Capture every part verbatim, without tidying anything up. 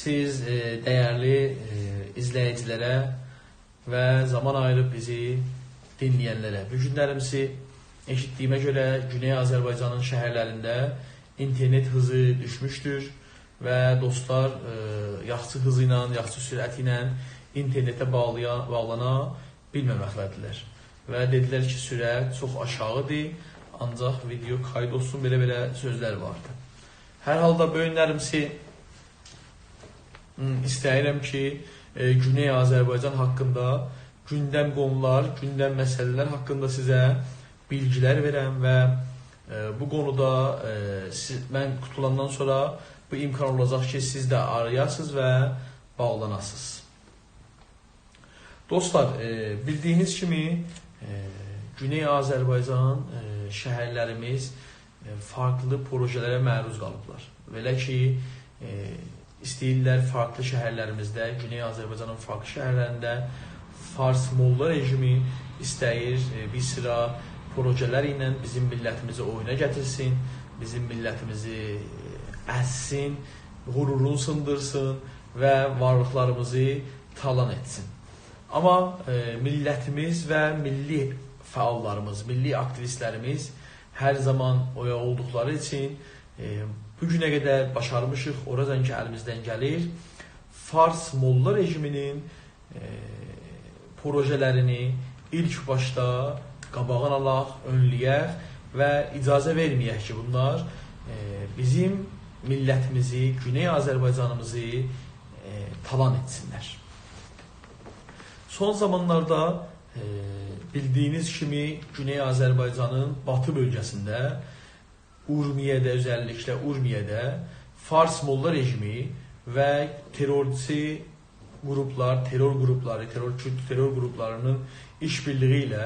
سیز، ائ، دَیَرلی، ائ، ایزله‌ییجی‌لره و زامان آییریب بیزی دینله‌ین‌لره. بو گونلریمیزی ائشیتدیییمه گؤره گونئی آذربایجانین شهرلرینده اینترنت هیزی دوشموشدور و دوستلار، ائ، یاخشی هیز ایله، یاخشی سرعت ایله اینترنته باغلایا-، باغلانا بیلمه‌مکده‌دیرلر. و دئدیلر کی، سرعت چوخ آشاغیدیر، آنجاق ویدئو قایید اولسون، بئله-بئله سؤزلر واردی. هر حالدا بو گونلریمیزی، هیم، ایسته‌ییرم کی، ائ، گونئی آذربایجان حاقیندا گوندم قونولار، گوندم مسئله‌لر حاقیندا سیزه بیلگیلر وئرم و، ائ، بو قونودا، ائ، سیز، من قوتولاندان سونرا بو امکان اولاجاق کی، سیز ده آرایاسینیز و باغلاناسینیز. دوستلار، ائ، بیلدیگینیز کیمی، ائ، گونئی آذربایجان، ائ، شهرلریمیز، ائ، فرقلی پروژه‌لره معروض قالیبلار. بئله کی، ائ، ایسته‌ییرلر فرقلی شهرلریمیزده، گونئی آذربایجانین فرقلی شهرلرینده فارس موللا رژیمی ایسته‌ییر، ائ، بیر سیرا پروژه‌لر ایله بیزیم میللتیمیزی اویونا گتیرسین، بیزیم میللتیمیزی، ائ، ازسین، غرورونو سیندیرسین و وارلیقلاریمیزی تالان ائتسین. آمما، ائ، میللتیمیز و میللی فعاللاریمیز، میللی آکتیویستلریمیز هر زامان اویاق اولدوقلاری اوچون، ائ، بو گونه قدر باشارمیشیق، اوراجان کی الیمیزدن گلیر، فارس موللا رژیمینین، ائ، پروژه‌لرینی ایلک باشدا قاباغین آلاق، اؤنله‌یک و اجازه وئرمه‌یک کی، بونلار، ائ، بیزیم میللتیمیزی، گونئی آذربایجانیمیزی، ائ، تالان ائتسینلر. سون زامانلاردا، ائ، بیلدیگینیز کیمی، گونئی آذربایجانین باتی بؤلگه‌سینده، اورمیه‌ده، اؤزللیکله اورمیه‌ده فارس موللا رژیمی و ترورچی قروپلار، ترور قروپلاری، ترور، کورد ترور قروپلارینین ایش‌بیرلیگی ایله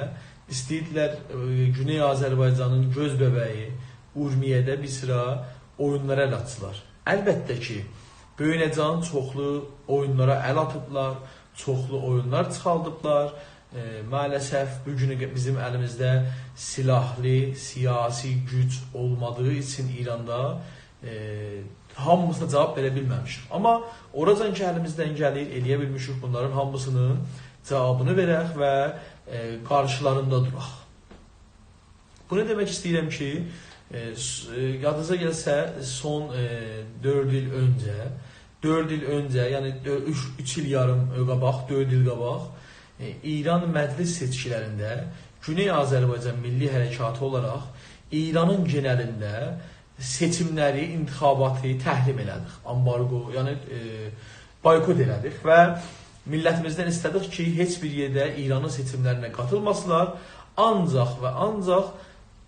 ایسته‌ییردیلر، ائ، گونئی آذربایجانین گؤز ببه‌یی اورمیه‌ده بیر سیرا اویونلارا ال آتسینلار. البته کی، بویونه‌جن چوخلو اویونلارا ال آتیبلار، چوخلو اویونلار چیخاردیبلار. ائ، مع‌الاسف بو گونو بیزیم الیمیزده سلاحلی، سیاسی گوج اولمادیغی اوچون ایراندا، ائ، هامیسینا جاواب وئره بیلمه‌میشیک. آمما اوراجان کی الیمیزدن گلیر، ائلیه بیلمیشیک بونلارین هامیسینین جاوابینی وئرک و، ائ، قارشیلاریندا دوراق. بونو دئمک ایسته‌ییرم کی، ائ، س-، ائ، یادینیزا گلسه، سون، ائ، دؤرد ایل اؤنجه، دؤرد ایل اؤنجه، یعنی دؤ-، اوچ، اوچ ایل یاریم، ائ، قاباق، دؤرد ایل قاباق، ائ، ایران مجلس سئچکیلرینده گونئی آذربایجان میللی حرکاتی اولاراق ایرانین گئنلینده سئچیملری، انتخاباتی تحریم ائله‌دیک. آمبارگو، یعنی، ائ، بایکوت ائله‌دیک و میللتیمیزدن ایسته‌دیک کی، هئچ بیر یئرده ایرانین سئچیملرینه قاتیلماسینلار. آنجاق و آنجاق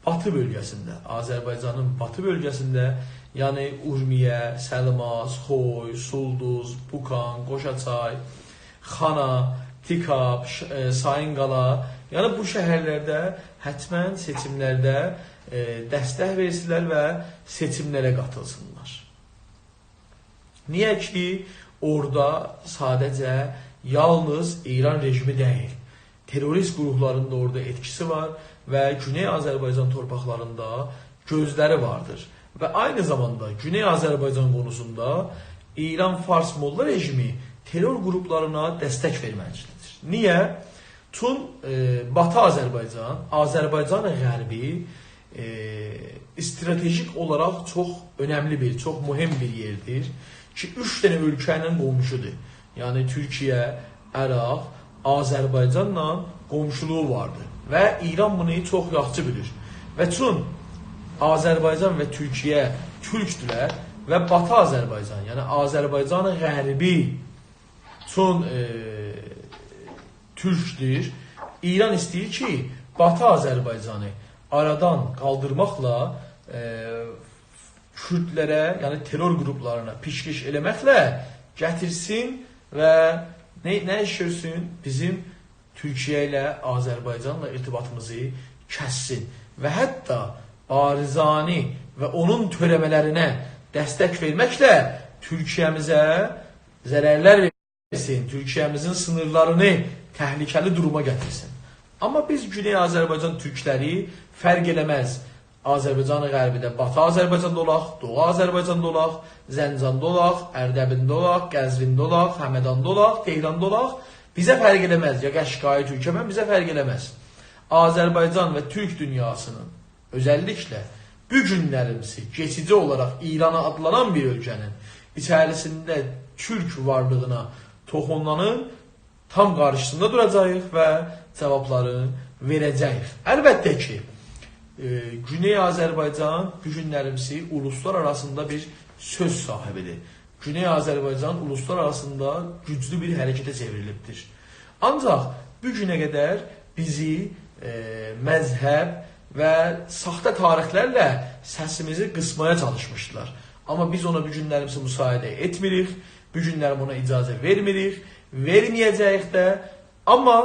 باتی بؤلگه‌سینده، آذربایجانین باتی بؤلگه‌سینده، یعنی اورمیه، سلماس، خوی، سولدوز، بوکان، قوشاچای، خانا، تیکاب، ش-، ائ، سایین‌قالا، یعنی بو شهرلرده حتماً سئچیملرده، ائ، دستک وئرسینلر و سئچیملره قاتیلسینلار. نییه کی، اورادا ساده‌جه یالنیز ایران رژیمی دئییل، تروریست قروپلارین دا اورادا ائتکیسی وار و گونئی آذربایجان تورپاقلاریندا گؤزلری واردیر. و عینی زاماندا گونئی آذربایجان قونوسوندا ایران فارس موللا رژیمی ترور قروپلارینا دستک وئرمه‌لیدیر. نییه؟ چون، ائ، باتی آذربایجان، آذربایجان غربی، ائ، استراتژیک اولاراق چوخ اؤنملی بیر، چوخ مهم بیر یئردیر کی، اوچ دنه اؤلکه ایله قونشودور. یعنی تورکیه، عراق، آذربایجانلا قونشولوغو واردیر و ایران بونو چوخ یاخشی بیلیر. و چون آذربایجان و تورکیه تورکدولر و باتی آذربایجان، یعنی آذربایجان غربی چون، ائ، تورکدور، ایران ایسته‌ییر کی، باتی آذربایجانی آرادان قالدیرماقلا، ائ، کوردلره، یعنی ترور قروپلارینا پیشکش ائله‌مکله گتیرسین و نه، نه ایش گؤرسون؟ بیزیم تورکیه ایله، آذربایجانلا ارتباطیمیزی کسسین و حتی بارزانی و اونون تؤره‌مه‌لرینه دستک وئرمکله تورکیه‌میزه ضررلر وئرسین، تورکیه‌میزین سینیرلارینی تهلکه‌لی دوروما گتیرسین. آمما بیز گونئی آذربایجان تورکلری، فرق ائله‌مز، آذربایجان غربی‌ده، باتی آذربایجاندا اولاق، دوغو آذربایجاندا اولاق، زنجاندا اولاق، اردبیلده اولاق، قزوینده اولاق، همداندا اولاق، تهراندا اولاق، بیزه فرق ائله‌مز. یا قشقایی، تورکمن، بیزه فرق ائله‌مز. آذربایجان و تورک دونیاسی‌نین، اؤزللیکله بو گونلریمیزی کئچیجی اولاراق ایران آدلانان بیر اؤلکه‌نین ایچریسینده تورک وارلیغینا توخونانین تام قارشیسیندا دوراجاغیق و جاوابلارینی وئره‌جه‌ییک. البته کی، ائ، گونئی آذربایجان بو گونلریمیزی اولوسلار آراسیندا بیر سؤز صاحیبی‌دیر. گونئی آذربایجان اولوسلار آراسیندا گوجلو بیر حرکته چئوریلیبدیر. آنجاق بو گونه قدر بیزی، ائ، مذهب و ساختا تاریخلرله سسیمیزی قیسمایا چالیشمیشدیلار. آمما بیز اونا بو گونلریمیزی مساعده ائتمیریک، بو گونلری اونا اجازه وئرمیریک، وئرمه‌یه‌جه‌ییک ده. آمما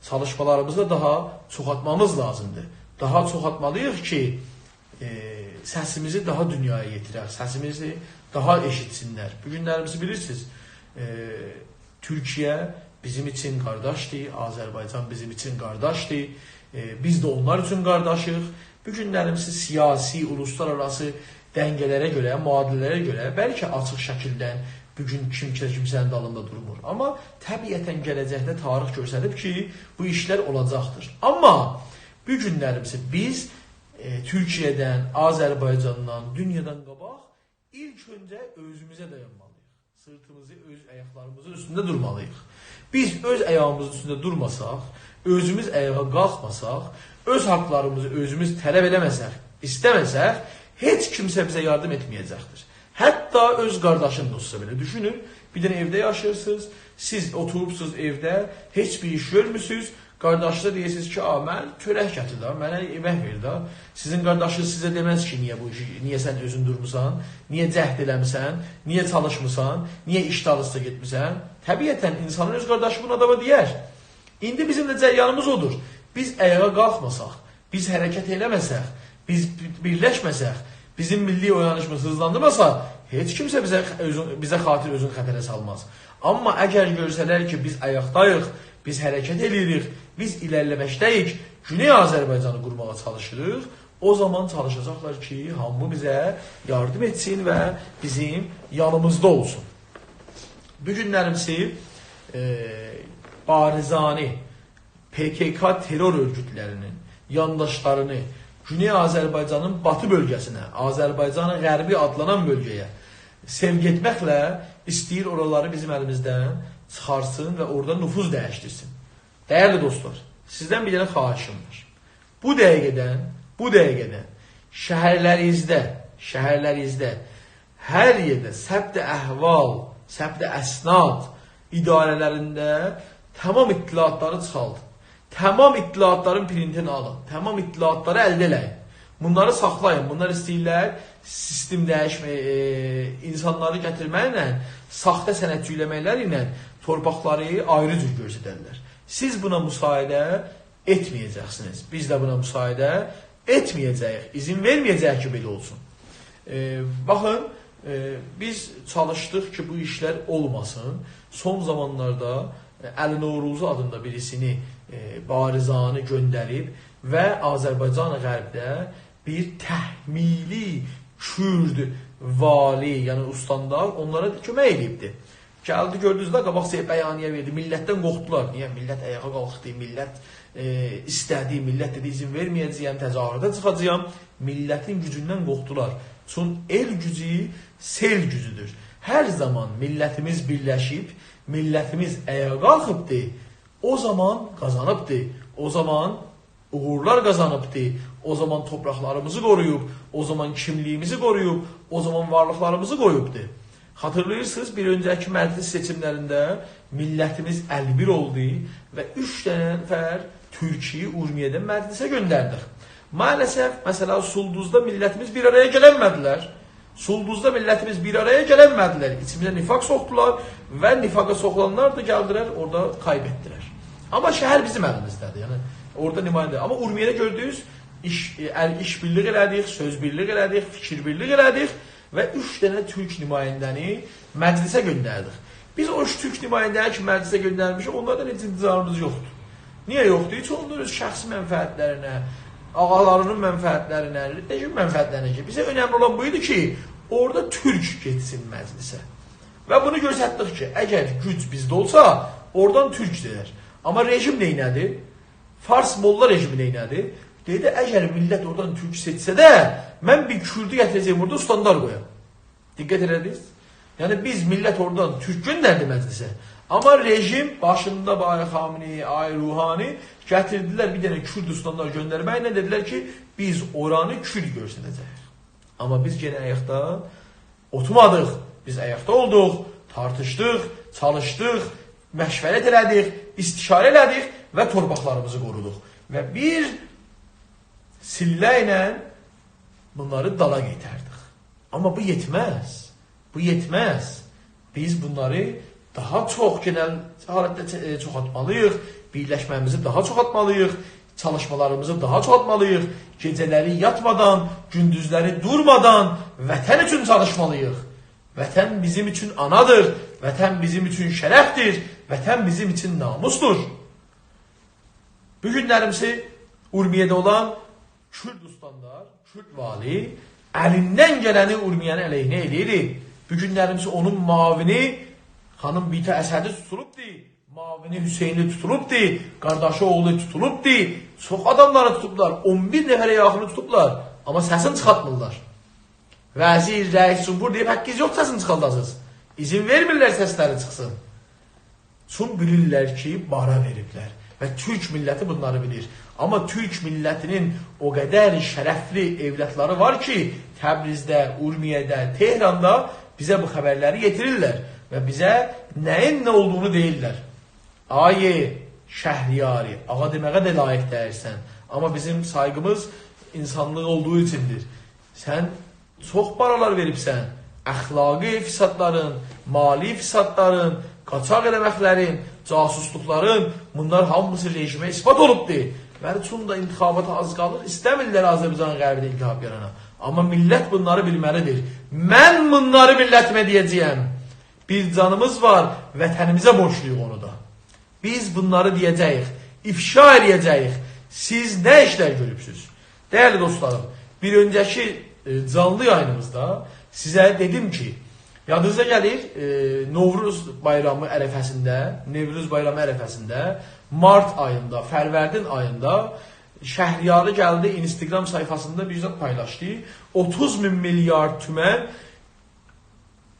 چالیشمالاریمیزی دا داها چوخالتمامیز لازیمدیر. داها چوخالتمالی‌ییق کی، ائ، سسیمیزی داها دونیایا یئتیرک، سسیمیزی داها ائشیتسینلر. بو گونلریمیزی بیلیرسینیز، ائ، تورکیه بیزیم اوچون قارداشدیر، آذربایجان بیزیم اوچون قارداشدیر، ائ، بیز ده اونلار اوچون قارداشیق. بو گونلریمیزی سیاسی، اولوسلارآراسی دنگه‌لره گؤره، معادله‌لره گؤره بلکه آچیق شکیلدن بو گون کیمسه کیمسه‌نین دالیندا دورمور. آمما طبیعتاً گله‌جکده تاریخ گؤستریب کی، بو ایشلر اولاجاقدیر. آمما بو گونلریمیزی بیز، ائ، تورکیه‌دن، آذربایجاندان، دونیادان قاباق ایلک اؤنجه اؤزوموزه دایانمالی‌ییق. سیرتیمیزی اؤز آیاقلاریمیزین اوستونده دورمالی‌ییق. بیز اؤز آیاغیمیزین اوستونده دورماساق، اؤزوموز آیاغا قالخماساق، اؤز حاقلاریمیزی اؤزوموز طلب ائله‌مه‌سک، ایسته‌مه‌سک، هئچ کیمسه بیزه یاردیم ائتمه‌یه‌جکدیر. حتی اؤز قارداشین دا اولسا بئله. دوشونون، بیر دنه ائوده یاشاییرسینیز، سیز اوتوروبسونوز ائوده، هئچ بیر ایش گؤرمورسونوز، قارداشینیزا دئییرسینیز کی، «آ، منه چؤرک گتیر ده، منه یئمک وئر ده.» سیزین قارداشینیز سیزه دئمز کی، نییه بو ایشی، نییه سن اؤزون دورموسان، نییه جهد ائله‌میسن، نییه چالیشمیسان، نییه ایش دالیسیجا گئتمیسن؟ طبیعتاً اینسانین اؤز قارداشی بونو آداما دئیر. ایندی بیزیم ده جریانیمیز اودور. بیز آیاغا قالخماساق، بیز حرکت ائله‌مه‌سک، بیز بی-، بیرلشمه‌سک، بیزیم میللی اویانیشیمیز هیزلاندیرماسا، هئچ کیمسه بیزه، اؤزون، بیزه خاطیر اؤزونو خطره سالماز. آمما اگر گؤرسه‌لر کی، بیز آیاقداییق، بیز حرکت ائله‌ییریک، بیز ایره‌لیله‌مکده‌ییک، گونئی آذربایجانی قورماغا چالیشیریق، او زامان چالیشاجاقلار کی، هامی بیزه یاردیم ائتسین و بیزیم یانیمیزدا اولسون. بو گونلریمیزی، ائ، بارزانی پ ک ک ترور اؤرگوتلرینین یانداشلارینی گونئی آذربایجانین باتی بؤلگه‌سینه، آذربایجان غربی آدلانان بؤلگه‌یه سوق ائتمکله ایسته‌ییر اورالاری بیزیم الیمیزدن چیخارتسین و اورادا نفوذ دییشدیرسین. دیرلی دوستلار، سیزدن بیر دنه خواهیشیم وار. بو دقیقه‌دن، بو دقیقه‌دن شهرلرینیزده، شهرلرینیزده هر یئرده ثبت احوال، ثبت اسناد اداره‌لرینده تمام اطلاعاتلاری چیخاردین. تمام اطلاعاتلارین پرینتینی آلین. تمام اطلاعاتلاری الده ائله‌یین. بونلاری ساخلایین. بونلار ایسته‌ییرلر سیستم دییشمه، ائ، اینسانلاری گتیرمکله، ساختا سندچیله‌مکلر ایله تورپاقلاری آیری جور گؤستررلر. سیز بونا مساعده ائتمه‌یه‌جکسینیز. بیز ده بونا مساعده ائتمه‌یه‌جه‌ییک، اذن وئرمه‌یه‌جه‌ییک کی، بئله اولسون. ائ، باخین، ائ، بیز چالیشدیق کی، بو ایشلر اولماسین. سون زامانلاردا، ائ، علی نوروزی آدیندا بیریسینی، ائ، بارزانی گؤندریب و آذربایجان غربده بیر تحمیلی کورد والی، یعنی استاندار اونلارا کؤمک ائدیبدی. گلدی، گؤردونوز ده، قاباق شئی بیانیه وئردی. میللتدن قورخدولار. نییه؟ میللت آیاغا قالخدی، میللت، ائ، ایسته‌دی، میللت ده دئدی، «اذن وئرمه‌یه‌جه‌یم، تظاهراتا چیخاجاغام.» میللتین گوجوندن قورخدولار. چون ائل گوجو سئل گوجودور. هر زامان میللتیمیز بیرلشیب، میللتیمیز آیاغا قالخیبدی، او زامان قازانیبدی. او زامان اوغورلار قازانیبدی، او زامان تورپاقلاریمیزی قورویوب، او زامان کیملیگیمیزی قورویوب، او زامان وارلیقلاریمیزی قویوبدو. خاطیرلاییرسینیز، بیر اؤنجه‌کی مجلس سئچیملرینده میللتیمیز ال‌بیر اولدو و اوچ دنه نفر تورکو اورمیه‌دن مجلسه گؤندردیک. مع‌الاسف، مثلا، سولدوزدا میللتیمیز بیر آرایا گلنمه‌دیلر. سولدوزدا میللتیمیز بیر آرایا گلنمه‌دیلر. ایچیمیزه نفاق سوخدولار و نفاقا سوخولانلار دا گلدیلر، اورادا کایب‌ائتدیلر. آمما شهر بیزیم الیمیزده‌دیر. یعنی، اورادا نماینده. آمما اورمیه‌ده گؤردونوز، ایش، ال، ایش بیرلیگی ائله‌دیک، سؤز بیرلیگی ائله‌دیک، فیکیر بیرلیگی ائله‌دیک و اوچ دنه تورک نماینده‌نی مجلسه گؤندردیک. بیز او اوچ تورک نماینده‌نی کی، مجلسه گؤندرمیشیک، اونلاردان هئچ انتظاریمیز یوخدور. نییه یوخدور؟ چون اونلار اؤز شخصی منفعتلرینه، آقالاری‌نین منفعت‌لرینه، رژیم منفعت‌لرینه کی، بیزه اؤنملی اولان بو ایدی کی، اورادا تورک گئتسین مجلسه. و بونو گؤستردیک کی، اگر گوج بیزده اولسا، اورادان تورک گئدر. آمما رژیم نئینه‌دی؟ فارس موللا رژیمی نئینه‌دی؟ دئدی: «اگر میللت اورادان تورک سئچسه ده، من بیر کوردو گتیره‌جه‌یم اورادا استاندار قویام.» دقت ائله‌دینیز؟ یعنی بیز، میللت اورادان تورک گؤندردی مجلسه. آمما رژیم باشیندا آقای خامنه‌ای، آقای روحانی گتیردیلر بیر دنه کورد استاندار گؤندرمکله دئدیلر کی، بیز اورانی کورد گؤستره‌جه‌ییک. آمما بیز یئنه آیاقدا اوتورمادیق. بیز آیاقدا اولدوق، تارتیشدیق، چالیشدیق، مشورت ائله‌دیک، استشاره ائله‌دیک و تورپاقلاریمیزی قورودوق. و بیر سیلله ایله بونلاری دالا قئیتردیک. آمما بو یئتمز. بو یئتمز. بیز بونلاری داها چوخ گئنل حالتده چ-، ائ، چوخالتمالی‌ییق. بیرلشمه‌میزی داها چوخالتمالی‌ییق. چالیشمالاریمیزی داها چوخالتمالی‌ییق. گئجه‌لری یاتمادان، گوندوزلری دورمادان وطن اوچون چالیشمالی‌ییق. وطن بیزیم اوچون آنادیر. وطن بیزیم اوچون شرفدیر. وطن بیزیم اوچون ناموسدور. بو گونلریمیزی اورمیه‌ده اولان کورد استاندار، کورد والی الیندن گلنی اورمیه‌نین علیهینه ائله‌ییر. بو گونلریمیزی اونون معاونی خانیم بیتا اسدی توتولوبدی، معاونی حسینی توتولوبدی، قارداشی اوغلو توتولوبدی. چوخ آداملاری توتوبلار، اون بیر نفره یاخینی توتوبلار. آمما سسینی چیخارتمیرلار. وزیر، رئیس جمهور دئییب، حقینیز یوخدور سسینی چیخارداسینیز. اذن وئرمیرلر سسلری چیخسین. چون بیلیرلر کی، بارا وئریبلر. و تورک میللتی بونلاری بیلیر. آمما تورک میللتی‌نین او قدر شرفلی اولادلاری وار کی، تبریزده، اورمیه‌ده، تهراندا بیزه بو خبرلری یئتیریرلر و بیزه نه‌یین نه اولدوغونو دئییرلر. آقای شهریاری، آقا دئمه‌یه ده لایق دئییرسن. آمما بیزیم سایغیمیز اینسانلیق اولدوغو اوچوندور. سن چوخ پارالار وئریبسن، اخلاقی فسادلارین، مالی فسادلارین، قاچاق ائله‌مکلرین، جاسوسلوقلارین، بونلار هامیسی رژیمه اثبات اولوبدور. و چون دا انتخاباتا آز قالیر، ایسته‌میرلر آذربایجان غربیده التهاب یارانا. آمما میللت بونلاری بیلمه‌لیدیر. من بونلاری میللتیمه دئیه‌جه‌یم. بیر جانیمیز وار، وطنیمیزه بورجلویوق اونو دا. بیز بونلاری دئیه‌جه‌ییک، افشا ائله‌یه‌جه‌ییک. سیز نه ایشلر گؤروبسوز؟ دیرلی دوستلاریم، بیر اؤنجه‌کی، ائ، جانلی یایینیمیزدا سیزه دئدیم کی، یادینیزا گلیر، ائ، نوروز بایرامی عرفه‌سینده، نوروز بایرامی عرفه‌سینده مارت آییندا، فروردین آییندا شهریاری گلدی، اینستاگرام صفحه‌سینده بیر زاد پایلاشدی. اوتوز مین میلیارد تومن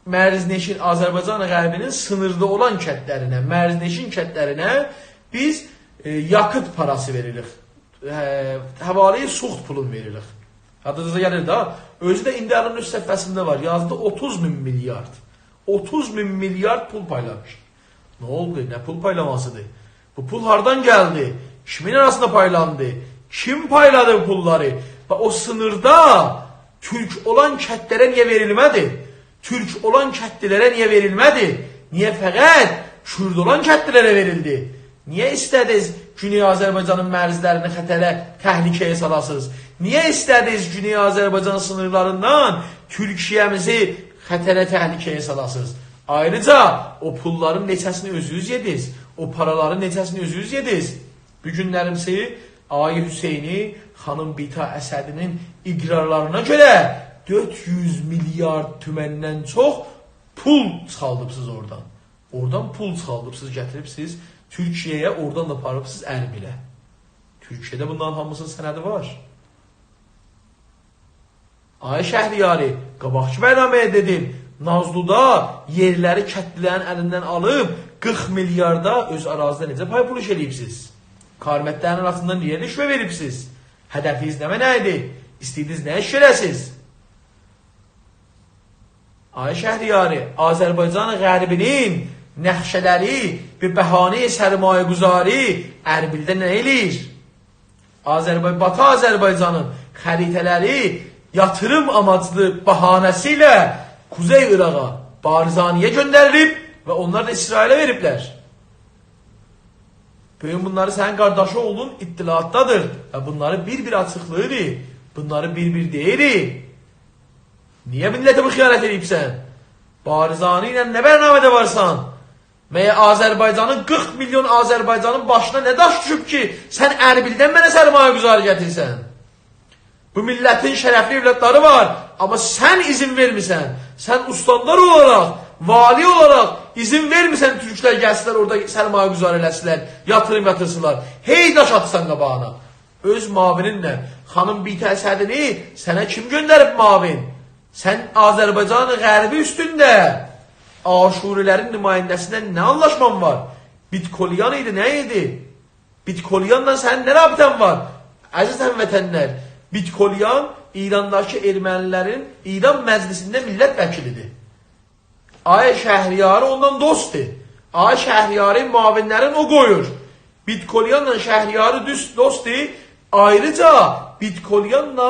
مرزنشین آذربایجان غربی‌نین سینیردا اولان کندلرینه، مرزنشین کندلرینه بیز، ائ، یاکیت پاراسی وئریریک. ائ، حواله‌ی سوخت پولون وئریریک. یادینیزا گلیر ده، اؤزو ده ایندی الان اؤز صفحه‌سینده وار. یازدی اوتوز مین میلیارد. اوتوز مین میلیارد پول پایلامیش. نه اولدو؟ نه پول پایلاماسیدیر؟ بو پول هاردان گلدی؟ کیمین آراسیندا پایلاندی؟ کیم پایلادی بو پوللاری؟ و او سینیردا تورک اولان کندلره نییه وئریلمه‌دی؟ تورک اولان کندلی‌لره نییه وئریلمه‌دی؟ نییه فقط کورد اولان کندلی‌لره وئریلدی؟ نییه ایسته‌دینیز گونئی آذربایجانین مرزلرینی خطره، تهلکه‌یه سالاسینیز؟ نییه ایسته‌دینیز گونئی آذربایجان سینیرلاریندان تورکیه‌میزی خطره، تهلکه‌یه سالاسینیز؟ آیریجا او پوللارین نئچه‌سینی اؤزونوز یئدینیز؟ او پارالارین نئچه‌سینی اؤزونوز یئدینیز؟ بو گونلریمیزی آقای حسینی، خانیم بیتا اسدی‌نین اقرارلارینا گؤره دؤرد یوز میلیارد تومندن چوخ پول چیخالدیبسینیز اورادان. اورادان پول چیخالدیبسینیز، گتیریبسینیز تورکیه‌یه، اورادان دا آپاریبسینیز اربیله. تورکیه‌ده بونلارین هامیسینین سندی وار. آقای شهریاری، قاباقکی برنامه‌ده دئدیم، نازلودا یئرلری کندلی‌لرین الیندن آلیب قیرخ میلیاردا اؤز آرانیزدا نئجه پای‌پولوش ائله‌ییبسینیز؟ کارمندلرین آراسیندا نییه رشوه وئریبسینیز؟ هدفینیز نمنه ایدی؟ ایسته‌ییردینیز نه ایش گؤره‌سینیز؟ آقای شهریاری، آذربایجان غربی‌نین نقشه‌لری به بهانه‌ی سرمایه‌گذاری اربیلده نه ائله‌ییر؟ آذربای-، باتی آذربایجانین خریطه‌لری یاتیریم آماجلی بهانه‌سی ایله قوزئی عراقا، بارزانی‌یه گؤندریلیب و اونلار دا اسرائیله وئریبلر. بوگون بونلاری سنین قارداش اوغلون اطلاعاتدادیر و بونلاری بیر-بیر آچیقلاییر، بونلاری بیر-بیر دئییر. نییه میللته بو خیانت ائدیبسن؟ بارزانی ایله نه برنامه‌ده وارسان؟ مگر آذربایجانین، قیرخ میلیون آذربایجانین باشینا نه داش دوشوب کی، سن اربیلدن منه سرمایه‌گذاری گتیرسن؟ بو میللتین شرفلی اولادلاری وار، آمما سن اذن وئرمیرسن. سن استاندار اولاراق، والی اولاراق اذن وئرمیرسن تورکلر گلسینلر اورادا سرمایه‌گذاری ائله‌سینلر، یاتیریم یاتیرسینلار. هئی داش آتیسان قاباغینا. اؤز معاونینله. خانیم بی‌تی اسدینی سنه کیم گؤندریب معاون؟ سن آذربایجان غربی اوستونده آشوری‌لرین نماینده‌سینن نه آنلاشمان وار؟ بیت‌کلیان ایدی، نه ایدی؟ بیت‌کلیانلا سنین نه رابطه‌ن وار؟ عزیز هموطنلر، بیت‌کلیان ایرانداکی ارمنی‌لرین ایران مجلسینده میللت وکیلی‌دیر. آقای شهریاری اوندان دوستدور. آقای شهریاری معاونلرین او قویور. بیت‌کلیانلا شهریاری دوز دوستدور. آیریجا بیت‌کلیانلا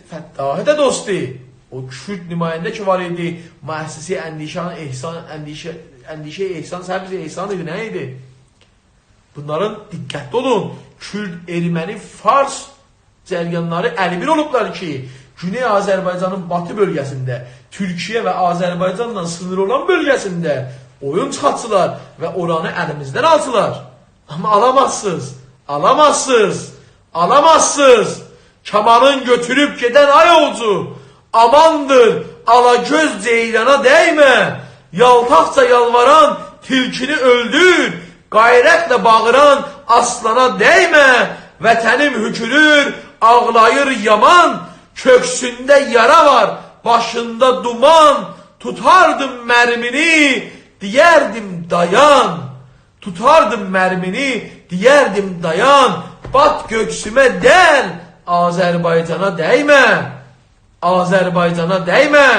فتاحی ده دوستدور. او کورد نماینده کی وار ایدی، مؤسسه‌ی اندیشه‌ن احسان، اندیشه، اندیشه‌ی احسان، سبز احسان ایدی، نه ایدی؟ بونلارین دقتلی اولون. کورد، ارمنی، فارس جریانلاری ال‌بیر اولوبلار کی، گونئی آذربایجانین باتی بؤلگه‌سینده، تورکیه و آذربایجانلا سینیر اولان بؤلگه‌سینده اویون چیخارتسینلار و اورانی الیمیزدن آلسینلار. آمما آلامازسینیز، آلامازسینیز، آلامازسینیز. کامانین گؤتوروب گئدن آی اووچو، آماندیر، آلاگؤز جئیرانا دیمه. یالتاقجا یالواران تیلکینی اؤلدور، غیرتله باغیران آسلانا دیمه. وطنیم هؤکورور، آغلاییر یامان، کؤکسونده یارا وار، باشیندا دومان. توتاردیم مرمینی، دئیردیم دایان. توتاردیم مرمینی، دئیردیم دایان، بات کؤکسومه دل، آذربایجانا دیمه. آذربایجانا دیمه.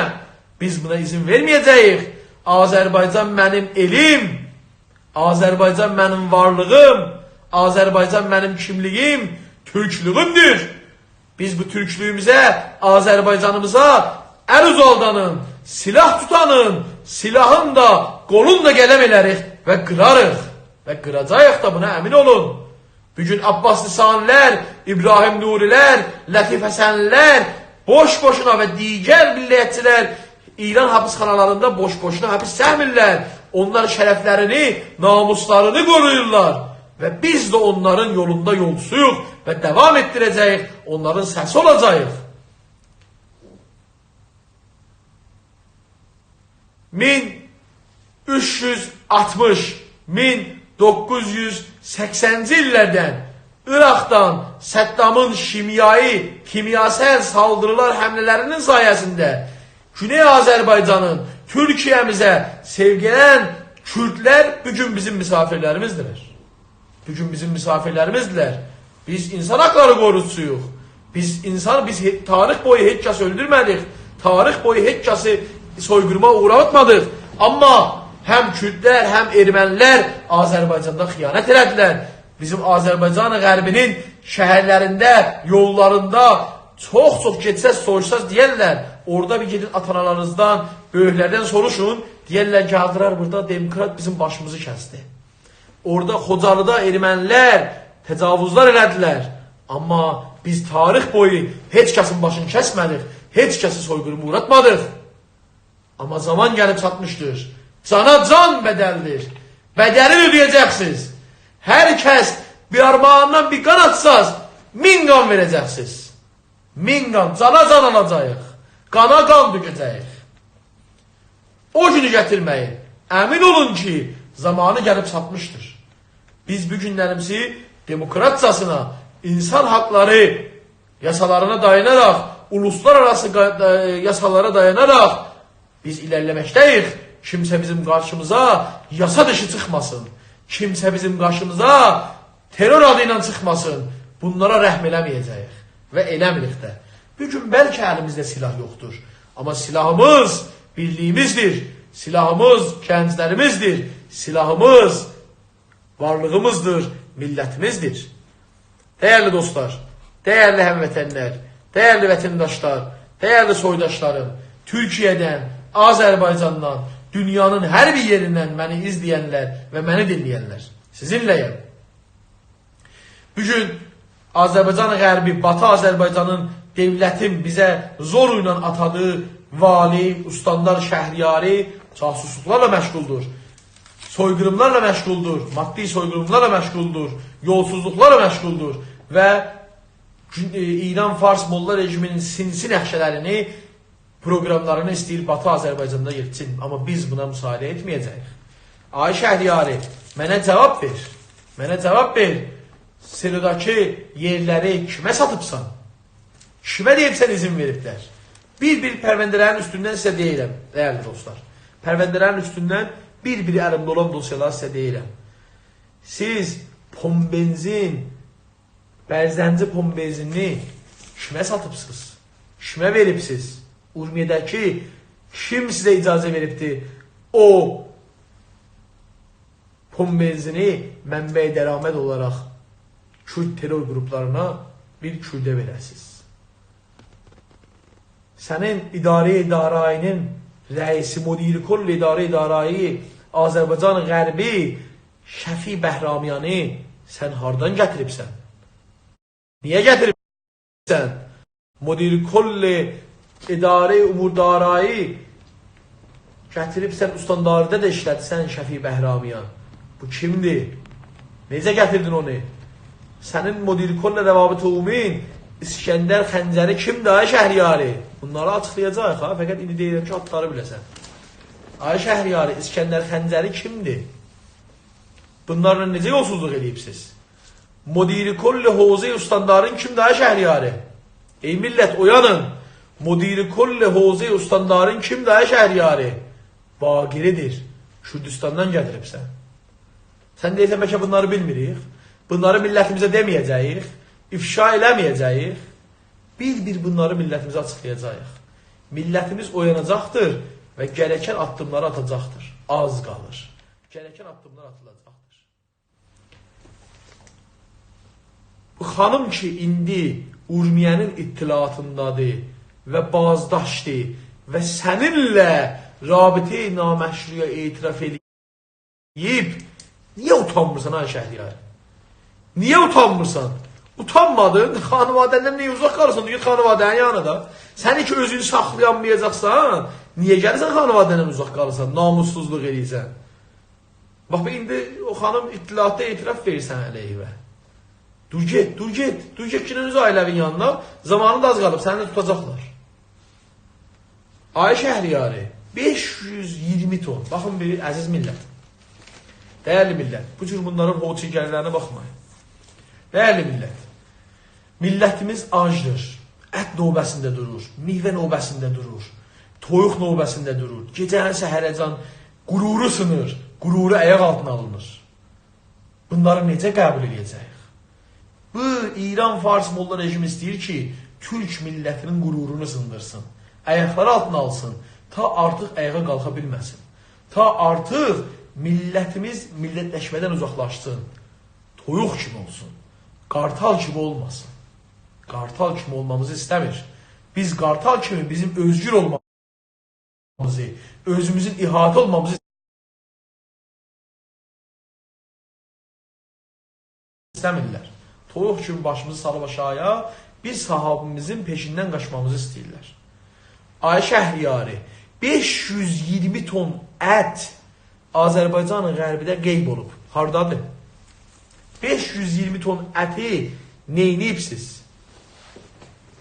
بیز بونا اذن وئرمه‌یه‌جه‌ییک. آذربایجان منیم ائلیم، آذربایجان منیم وارلیغیم، آذربایجان منیم کیملیگیم، تورکلوگومدور. بیز بو تورکلویوموزه، آذربایجانیمیزا ال اوزالدانین، سلاح توتانین، سلاحین دا، قولون دا قلم ائلریک و قیراریق. و قیراجاغیق دا، بونا امین اولون. بو گون عباس لسانی‌لر، ابراهیم نوری‌لر، لطیف حسنی‌لر بوش-بوشونا و دیگر میللتچی‌لر ایران حبسخانالاریندا بوش-بوشونا حبس چکمیرلر. اونلار شرفلرینی، ناموسلارینی قورویورلار. و بیز ده اونلارین یولوندا یولچوسویوق و داوام ائتدیره‌جه‌ییک، اونلارین سسی اولاجاغیق. مین اوچ یوز آلتمیش، مین دوققوز یوز سکسنجی ایللردن عراقدان صدامین شیمیایی، کیمیاسال سالدیریلار حمله‌لرینین سایه‌سینده گونئی آذربایجانین، تورکیه‌میزه سئوک ائدن کوردلر بو گون بیزیم مسافرلریمیزدیرلر. بو گون بیزیم مسافرلریمیزدیرلر. بیز اینسان حاقلاری قورویوجوسویوق. بیز اینسان، بیز هئ-، تاریخ بویو هئچ کسی اؤلدورمه‌دیک. تاریخ بویو هئچ کسی سوی‌قیریما اوغراتمادیق. آمما هم کوردلر، هم ارمنی‌لر آذربایجاندا خیانت ائله‌دیلر. بیزیم آذربایجان غربی‌نین شهرلرینده، یوللاریندا چوخ-چوخ گئتسز، سوروشساز دئیرلر، اورادا بیر گئدین آتا-آنالارینیزدان، بؤیوکلردن سوروشون، دئیرلر، گلدیلر بورادا دموکرات بیزیم باشیمیزی کسدی. اورادا خوجالیدا ارمنی‌لر تجاوزلر ائله‌دیلر. آمما بیز تاریخ بویو هئچ کسین باشینی کسمه‌دیک، هئچ کسی سوی‌قیریما اوغراتمادیق. آمما زامان گلیب چاتمیشدیر. جانا جان بدلدیر. بدلینی اؤده‌یه‌جکسینیز. هر کس بیر آرماغیندان بیر قان آتساز، مین قان وئره‌جکسینیز. مین قان، جانا جان آلاجاغیق. قانا قان تؤکه‌جه‌ییک. او گونو گتیرمه‌یین. امین اولون کی، زامانی گلیب چاتمیشدیر. بیز بو گونلریمیزی دموکراتجاسینا، اینسان حاقلاری یاسالارینا دایاناراق، اولوسلارآراسی قا-، دا-، یاسالارا دایاناراق بیز ایره‌لیله‌مکده‌ییک. کیمسه بیزیم قارشیمیزا یاسا دیشی چیخماسین. کیمسه بیزیم قارشیمیزا ترور آدی ایله چیخماسین. بونلارا رحم ائله‌مه‌یه‌جه‌ییک و ائله‌میریک ده. بو گون بلکه الیمیزده سلاح یوخدور. آمما سلاحیمیز بیرلیگیمیزدیر. سلاحیمیز گنجلریمیزدیر. سلاحیمیز وارلیغیمیزدیر، میللتیمیزدیر. دیرلی دوستلار، دیرلی هموطنلر، دیرلی وطنداشلار، دیرلی سویداشلاریم، تورکیه‌دن، آذربایجاندان، دونیانین هر بیر یئریندن منی ایزله‌ینلر و منی دینله‌ینلر. سیزینله‌یم. بو گون آذربایجان غربی، باتی آذربایجانین دؤولتین بیزه زور ایله آتادیغی والی، استاندار شهریاری جاسوسلوقلارلا مشغولدور. سوی‌قیریملارلا مشغولدور، مادی سوی‌قیریملارلا مشغولدور، یولسوزلوقلارلا مشغولدور و گون-، ائ، ایران فارس موللا رژیمینین سینسی نقشه‌لرینی، پروگراملارینی ایسته‌ییر باتی آذربایجاندا یئرتسین. آمما بیز بونا مساعده ائتمه‌یه‌جه‌ییک. آی شهریاری، منه جواب وئر. منه جواب وئر. سئلوداکی یئرلری کیمه ساتیبسان؟ کیمه دئییبسن اذن وئریبلر؟ بیر-بیر پرونده‌لرین اوستوندن سیزه دئییرم، دیرلی دوستلار. پرونده‌لرین اوستوندن بیر-بیر الیمده اولان دوسیالاری سیزه دئییرم. سیز پمپ بنزین، برزنجی پمپ بنزینینی کیمه ساتیبسینیز؟ کیمه وئریبسیز؟ اورمیه‌ده‌کی کیم سیزه اجازه وئریبدی او پمپ بنزینی منبع درآمد اولاراق کورد ترور گروپلارینا بیر کورده وئره‌سیز؟ سنین اداره دارایی‌نین رئیسی، مدیر کل اداره دارایی آذربایجان غربی شفیع بهرامیانی سن هاردان گتیریبسن؟ نییه گتیریبسن؟ مدیر کل اداره امور دارایی گتیریبسن استانداری‌ده ده ایشلتسن شفیع بهرامیان. بو کیمدیر؟ نئجه گتیردین اونو؟ سنین مدیر کل روابط عمومی‌ن اسکندر خنجری کیمدیر، آی شهریاری؟ بونلاری آچیقلایاجاغیق ها، فقط ایندی دئییرم کی، آدلاری بیله‌سن. آی شهریاری، اسکندر خنجری کیمدیر؟ بونلارلا نئجه یولسوزلوق ائله‌ییبسیز؟ مدیر کل حوزه استاندارین کیمدیر، آی شهریاری؟ ای میللت، اویانین! مدیر کل حوزه استاندارین کیمدیر، آی شهریاری؟ باقری‌دیر. کوردوستاندان گتیریبسن. سن دئییرسن، بلکه بونلاری بیلمیریک؟ بونلاری میللتیمیزه دئمه‌یه‌جه‌ییک؟ افشا ائله‌مه‌یه‌جه‌ییک؟ بیر-بیر بونلاری میللتیمیزه آچیقلایاجاغیق. میللتیمیز اویاناجاقدیر و گرکن آددیملاری آتاجاقدیر. آز قالیر. گرکن آددیملار آتیلاجاقدیر. بو خانیم کی، ایندی اورمیه‌نین اطلاعاتیندادیر و بازداشتدیر و سنینله رابطه‌ی نامشروعا اعتراف ائله‌ییب، نییه اوتانمیرسان، آی شهریاری؟ نییه اوتانمیرسان؟ اوتانمادین، خانواده‌ندن نییه اوزاق قالیرسان؟ گئت خانواده‌نین یانینا دا. سن کی اؤزونو ساخلایانمایاجاقسان، نییه گلیرسن خانواده‌ندن اوزاق قالیرسان، ناموسسوزلوق ائله‌ییرسن؟ باخ، ایندی او خانیم اطلاعاتدا اعتراف وئریر سنین علیهیوه. دور گئت، دور گئت، دور گئت کی، اؤز عائله‌وین یانینا، زامانین دا آز قالیب، سنی ده توتاجاقلار. آی شهریاری، بئش یوز اییرمی تون. باخین بیر، عزیز میللت. دیرلی میللت، بو جور بونلارین هوچیگرلرینه باخمایین. دیرلی میللت، میللتیمیز آجدیر. ات نوبه‌سینده دورور، میوه نوبه‌سینده دورور، تویوق نوبه‌سینده دورور. گئجه‌دن سحره‌جان غرورو سینیر، غرورو آیاق آلتینا آلینیر. بونلاری نئجه قبول ائله‌یه‌جه‌ییک؟ بو ایران فارس موللا رژیمی ایسته‌ییر کی، تورک میللتینین غرورونو سیندیرسین، آیاقلاری آلتینا آلسین، تا آرتیق آیاغا قالخا بیلمه‌سین. تا آرتیق میللتیمیز میللتلشمه‌دن اوزاقلاشسین. تویوق کیمی اولسون. قارتال کیمی اولماسین. قارتال کیمی اولمامیزی ایسته‌میر. بیز قارتال کیمی بیزیم اؤزگور اولمامیزی، اؤزوموزون احاطه اولمامیزی ایسته‌میرلر. تویوق کیمی باشیمیزی سالیب آشاغییا، بیز صاحابیمیزین پئشیندن قاچمامیزی ایسته‌ییرلر. آی شهریاری، بئش یوز اییرمی تون ات آذربایجان غربیده غیب اولوب. هاردادیر؟ بئش یوز اییرمی تون اتی نئینییبسیز؟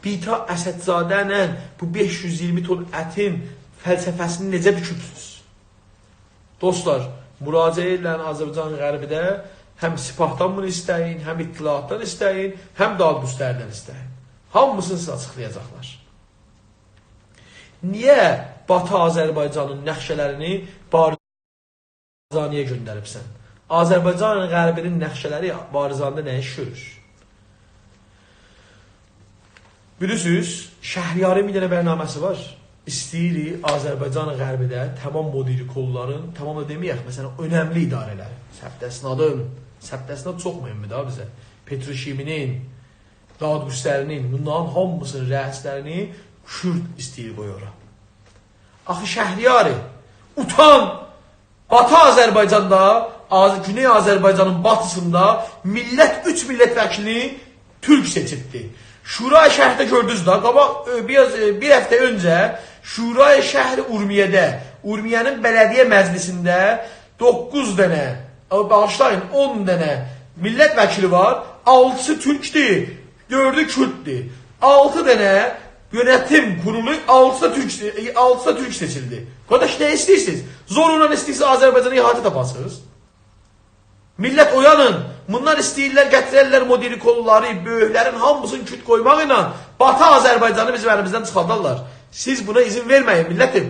بیتا اسدزاده ایله بو بئش یوز اییرمی تون اتین فلسفه‌سینی نئجه بوکوبسوز؟ دوستلار، مراجعه ائدین آذربایجان غربیده، هم سپاهدان بونو ایسته‌یین، هم اطلاعاتدان ایسته‌یین، هم دادگستری‌دن ایسته‌یین. هامیسینی سیزه آچیقلایاجاقلار. نییه باتی آذربایجانین نقشه‌لرینی بارزانی‌یه گؤندریبسن؟ آذربایجان غربی‌نین نقشه‌لری بارزانی‌ده نه ایش گؤرور؟ بیلیرسینیز، شهریاری‌نین بیر دنه برنامه‌سی وار. ایسته‌ییر آذربایجان غربیده تمام مدیر کل‌لارین، تمام دا دئمه‌یک، مثلا، اؤنملی اداره‌لر، ثبت اسنادین، ثبت اسناد چوخ مهمدور ها بیزه، پتروشیمی‌نین، دادگستری‌نین، بونلارین هامیسینین رئیسلرینی کورد ایسته‌ییر قویا اورا. آخی شهریاری، اوتان! باتی آذربایجاندا، آذ-، گونئی آذربایجانین باتیسیندا میللت اوچ میللت وکیلینی تورک سئچیبدی. شورای شهرده گؤردونوز ده، قاباق، ائ، بیر آز، ائ، بیر هفته اؤنجه شورای شهر اورمیه‌ده، اورمیه‌نین بلدیه مجلیسینده دوققوز دنه، ائ، باغیشلایین، اون دنه میللت وکیلی وار، آلتیسی تورکدور. دؤردو کورددور. آلتی دنه یؤنتیم کورولو، آلتیسی دا تورک، ائ، آلتیسی دا تورک سئچیلدی. قارداش، نه ایسته‌ییرسینیز؟ زورلا ایسته‌ییرسینیز آذربایجانا احاطه تاپاسینیز؟ میللت، اویانین. بونلار ایسته‌ییرلر، گتیررلر مدیر کل‌لاری، بؤیوکلرین هامیسینی کورد قویماقلا باتی آذربایجانی بیزیم الیمیزدن چیخاردارلار. سیز بونا اذن وئرمه‌یین، میللتیم.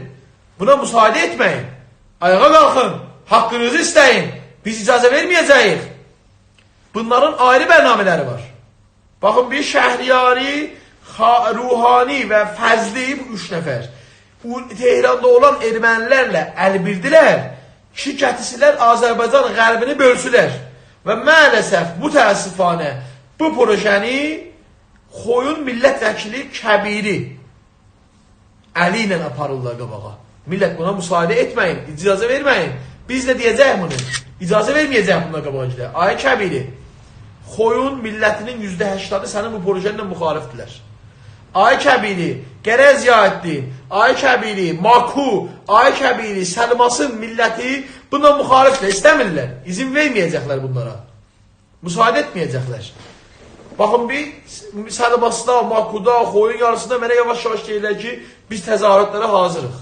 بونا مساعده ائتمه‌یین. آیاغا قالخین، حاققینیزی ایسته‌یین. بیز اجازه وئرمه‌یه‌جه‌ییک. بونلارین آیری برنامه‌لری وار. باخین، بیر شهریاری، خا-، روحانی و فضلی، بو اوچ نفر. بو تهراندا اولان ارمنی‌لرله ال‌بیردیلر کی، گتیرسینلر آذربایجان غربینی بؤلسونلر. و مع‌الاسف، متأسفانه، بو پروژه‌نی خویون میللت وکیلی کبیری الی ایله آپاریرلار قاباغا. میللت، بونا مساعده ائتمه‌یین، اجازه وئرمه‌یین. بیز ده دئیه‌جه‌ییک بونو. اجازه وئرمه‌یه‌جه‌ییک بونلار قاباغا گئده. آی کبیری، خویون میللتینین یوزده هشتادی سنین بو پروژه‌نینله مخالفدیرلر. آی کبیری، قره‌ضیاءالدین، آی کبیری، ماکو، آی کبیری، سلماسین میللتی بونا مخالفدیر، ایسته‌میرلر. اذن وئرمه‌یه‌جکلر بونلارا. مساعده ائتمه‌یه‌جکلر. باخین، بیر سلماسدا، ماکودا، خویون یاریسیندا منه یاواش-یاواش دئییرلر کی، بیز تظاهراتلارا حاضیریق.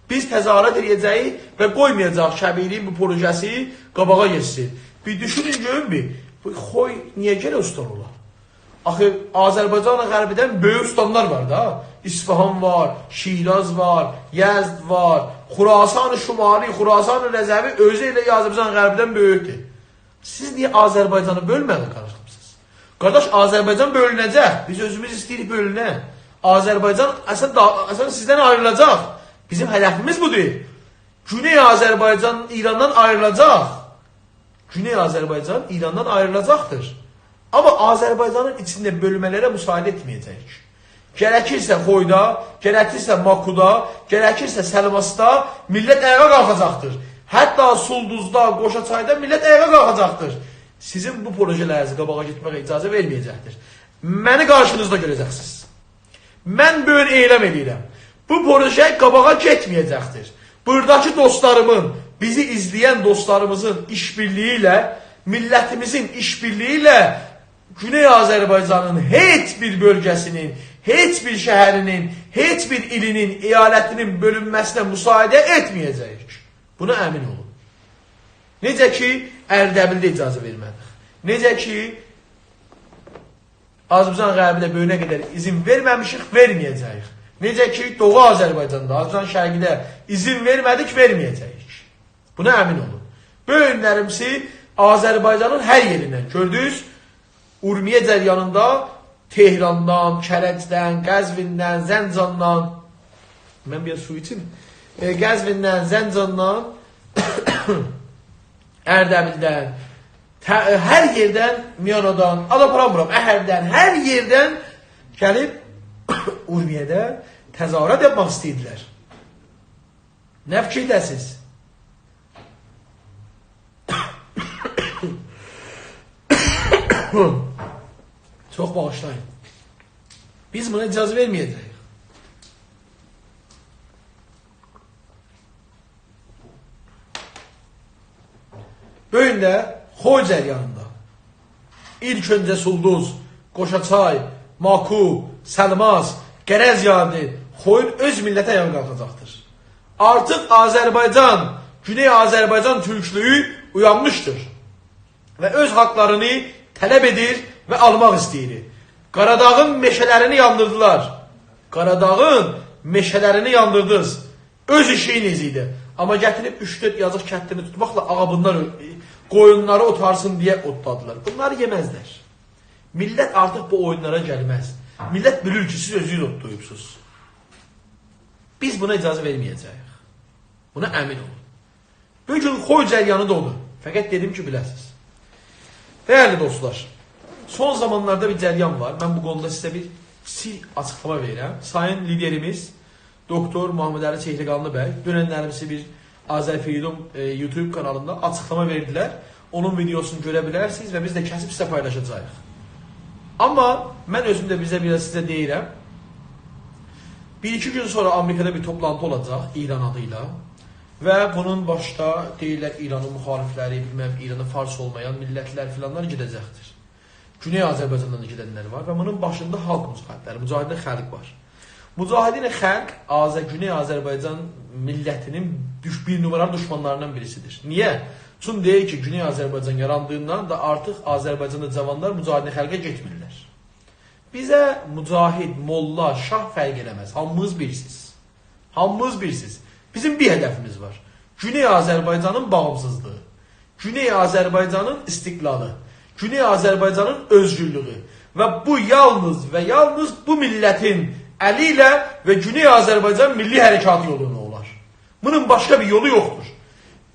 بیز تظاهرات ائله‌یه‌جه‌ییک و قویمایاجاغیق کبیرین بو پروژه‌سی قاباغا گئتسین. بیر دوشونون، گؤرون بیر، بو خوی نییه گرک استان اولا؟ آخی آذربایجان غربیدن بؤیوک استانلار وار دا. اصفهان وار، شیراز وار، یزد وار، خراسان شمالی، خراسان رضوی اؤزو ائله آذربایجان غربیدن بؤیوکدور. سیز نییه آذربایجانی بؤلمه‌یه قاریشمیسینیز؟ قارداش، آذربایجان بؤلونه‌جک. بیز اؤزوموز ایسته‌ییریک بؤلونه. آذربایجان اصلا دا-، اصلا سیزدن آیریلاجاق. بیزیم هدفیمیز بودور. گونئی آذربایجان ایراندان آیریلاجاق. گونئی آذربایجان ایراندان آیریلاجاقدیر. آمما آذربایجانین ایچینده بؤلمه‌لره مساعده ائتمه‌یه‌جه‌ییک. گرکیرسه خویدا، گرکیرسه ماکودا، گرکیرسه سلماسدا میللت آیاغا قالخاجاقدیر. حتی سولدوزدا، قوشاچایدا میللت آیاغا قالخاجاقدیر. سیزین بو پروژه‌لرینیزی قاباغا گئتمه‌یه اجازه وئرمه‌یه‌جکدیر. منی قارشینیزدا گؤره‌جکسینیز. من بو گون اعلام ائدیرم. بو پروژه قاباغا گئتمه‌یه‌جکدیر. بوراداکی دوستلاریمین، بیزی ایزله‌ین دوستلاریمیزین ایش‌بیرلیگی ایله، میللتیمیزین ایش‌بیرلیگی ایله گونئی آذربایجانین هئچ بیر بؤلگه‌سینین، هئچ بیر شهری‌نین، هئچ بیر ایلی‌نین، ایالتی‌نین بؤلونمه‌سینه مساعده ائتمه‌یه‌جه‌ییک. بونا امین اولون. نئجه کی، اردبیلده اجازه وئرمه‌دیک. نئجه کی، آذربایجان غربیده بؤیونه قدر اذن وئرمه‌میشیک، وئرمه‌یه‌جه‌ییک. نئجه کی، دوغو آذربایجاندا، آذربایجان شرقیده اذن وئرمه‌دیک، وئرمه‌یه‌جه‌ییک. بونا امین اولون. بو گونلریمسی آذربایجانین هر یئریندن، گؤردونوز، اورمیه جریانیندا، تهراندان، کرجدن، قزویندن، زنجاندان، من بیر سو ایچیم. ائ، قزویندن، زنجاندان، اردبیلدن، ته-، هر یئردن، میانادان، آلاپارامبورام، اهردن، هر یئردن گلیب اورمیه‌ده تظاهرات یاپماق ایسته‌ییردیلر. نه فیکیرده‌سیز؟ چوخ باغیشلایین. بیز بونا اجازه وئرمه‌یه‌جه‌ییک. بو گون ده خوی جریانیندا ایلک اؤنجه سولدوز، قوشاچای، ماکو، سلماس، قره‌ضیاءالدین، خویون اؤز میللتی آیاغا قالخاجاقدیر. آرتیق آذربایجان، گونئی آذربایجان تورکلویو اویانمیشدیر و اؤز حاقلارینی طلب ائدیر و آلماق ایسته‌ییر. قاراداغین مئشه‌لرینی یاندیردیلار. قاراداغین مئشه‌لرینی یاندیردینیز. اؤز ایشینیز ایدی. آمما گتیریب اوچ-دؤرد یازیق کتدینی توتماقلا، آغا، بونلار اؤ-، قویونلاری اوتارسین دئیه اوتلادیلار. بونلاری یئمزلر. میللت آرتیق بو اویونلارا گلمز. میللت بیلیر کی، سیز اؤزونوز اوتلاییبسینیز. بیز بونا اجازه وئرمه‌یه‌جه‌ییک. بونا امین اولون. بو گون خوی جریانی دا اودور. فقط دئدیم کی، بیله‌سیز. دیرلی دوستلار، سون زامانلاردا بیر جریان وار. من بو قونودا سیزه بیر کیچیک آچیقلاما وئریرم. سایین لیدئریمیز دوکتور محمدعلی چهرگانلی بی دوننلریمسی بیر آذرفریدوم، ائ، یوتیوب کانالیندا آچیقلاما وئردیلر. اونون ویدئوسونو گؤره بیلرسینیز و بیز ده کسیب سیزه پایلاشاجاغیق. آمما من اؤزوم ده بیزه بیر آز سیزه دئییرم. بیر-ایکی گون سونرا آمریکادا بیر توپلانتی اولاجاق ایران آدی ایله. و بونون باشدا دئییرلر ایرانین مخالفلری، بیلمم، ایرانا فارس اولمایان میللتلر فلانلار گئده‌جکدیر. گونئی آذربایجاندان دا گئدنلر وار و بونون باشیندا خالق مجاهدلری، مجاهدین خلق وار. مجاهدین خلق آذر-، گونئی آذربایجان میللتینین دوش-، بیر نومره‌لی دوشمانلاریندان بیریسیدیر. نییه؟ چون دئییر کی، گونئی آذربایجان یاراندیغیندان دا آرتیق آذربایجاندا جاوانلار مجاهدین خلقه گئتمیرلر. بیزه مجاهد، موللا، شاه فرق ائله‌مز. هامیمیز بیرسیز. هامیمیز بیرسیز. بیزیم بیر هدفیمیز وار. گونئی آذربایجانین باغیمسیزلیغی. گونئی آذربایجانین استقلالی. گونئی آذربایجانین اؤزگورلویو. و بو یالنیز و یالنیز بو میللتین الی ایله و گونئی آذربایجان میللی حرکاتی یولوندان اولار. بونون باشقا بیر یولو یوخدور.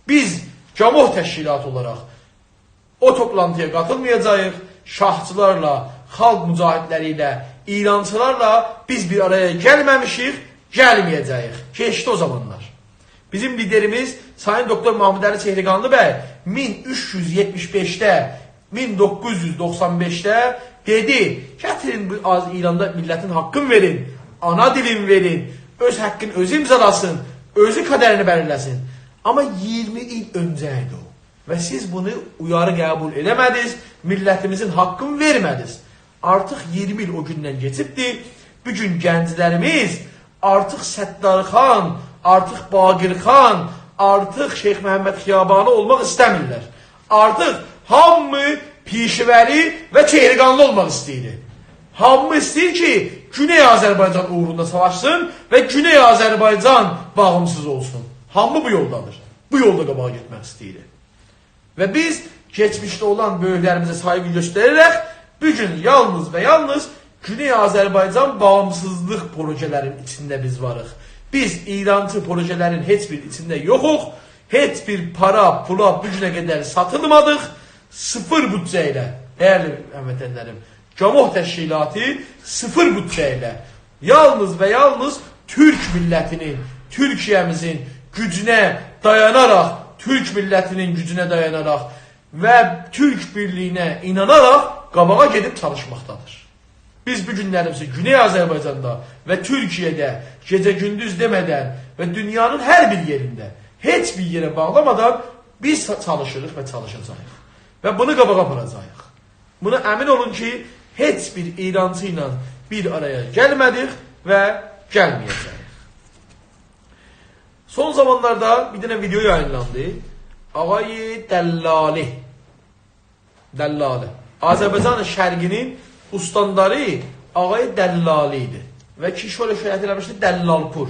بیز گاموح تشکیلاتی اولاراق او توپلانتییا قاتیلمایاجاغیق. شاهچیلارلا، خالق مجاهدلری ایله، ایرانچیلارلا بیز بیر آرایا گلمه‌میشیک، گلمه‌یه‌جه‌ییک. کئچدی او زامانلار. بیزیم لیدریمیز سایین دوکتور محمودعلی چهرگانلی بی مین اوچ یوز یئتمیش بئشده، مین دوققوز یوز دوخسان بئشده دئدی: «گتیرین بو آز ایراندا میللتین حاققینی وئرین، آنا دیلینی وئرین، اؤز حاققینی اؤزو امضالاسین، اؤزو قدرینی بلیرله‌سین.» آمما اییرمی ایل اؤنجه ایدی او. و سیز بونو اویاری قبول ائله‌مه‌دینیز، میللتیمیزین حاققینی وئرمه‌دینیز. آرتیق اییرمی ایل او گوندن کئچیبدیر. بو گون گنجلریمیز آرتیق ستارخان، آرتیق باقرخان، آرتیق شیخ محمد خیابانی اولماق ایسته‌میرلر. آرتیق هامی پیشه‌وری و چهرگانلی اولماق ایسته‌ییر. هامی ایسته‌ییر کی، گونئی آذربایجان اوغروندا ساواشسین و گونئی آذربایجان باغیمسیز اولسون. هامی بو یولدادیر. بو یولدا قاباغا گئتمک ایسته‌ییر. و بیز کئچمیشده اولان بؤیوکلریمیزه سایغی گؤستره‌رک بو گون یالنیز و یالنیز گونئی آذربایجان باغیمسیزلیق پروژه‌لرین ایچینده بیز واریق. بیز ایرانچی پروژه‌لرین هئچ بیر ایچینده یوخوق. هئچ بیر پارا، پولا بو گونه قدر ساتیلمادیق. صفر بودجه ایله، دیرلی هموطنلریم، گاموح تشکیلاتی صفر بودجه ایله یالنیز و یالنیز تورک میللتینین، تورکیه‌میزین گوجونه دایاناراق، تورک میللتینین گوجونه دایاناراق و تورک بیرلیگینه ایناناراق قاباغا گئدیب چالیشماقدادیر. بیز بو گونلریمیزی گونئی آذربایجاندا و تورکیه‌ده گئجه-گوندوز دئمه‌دن و دونیانین هر بیر یئرینده هئچ بیر یئره باغلامادان بیز چالیشیریق و چالیشاجاغیق. و بونو قاباغا آپاراجاغیق. بونا امین اولون کی، هئچ بیر ایرانچی ایله بیر آرایا گلمه‌دیک و گلمه‌یه‌جه‌ییک. سون زامانلاردا بیر دنه ویدئو یایینلاندی. آقای دلالی. دلالی. آذربایجان شرقی‌نین استانداری آقای دلالی ایدی. و کی، شؤیله شهرت ائله‌میشدی دلال‌پور.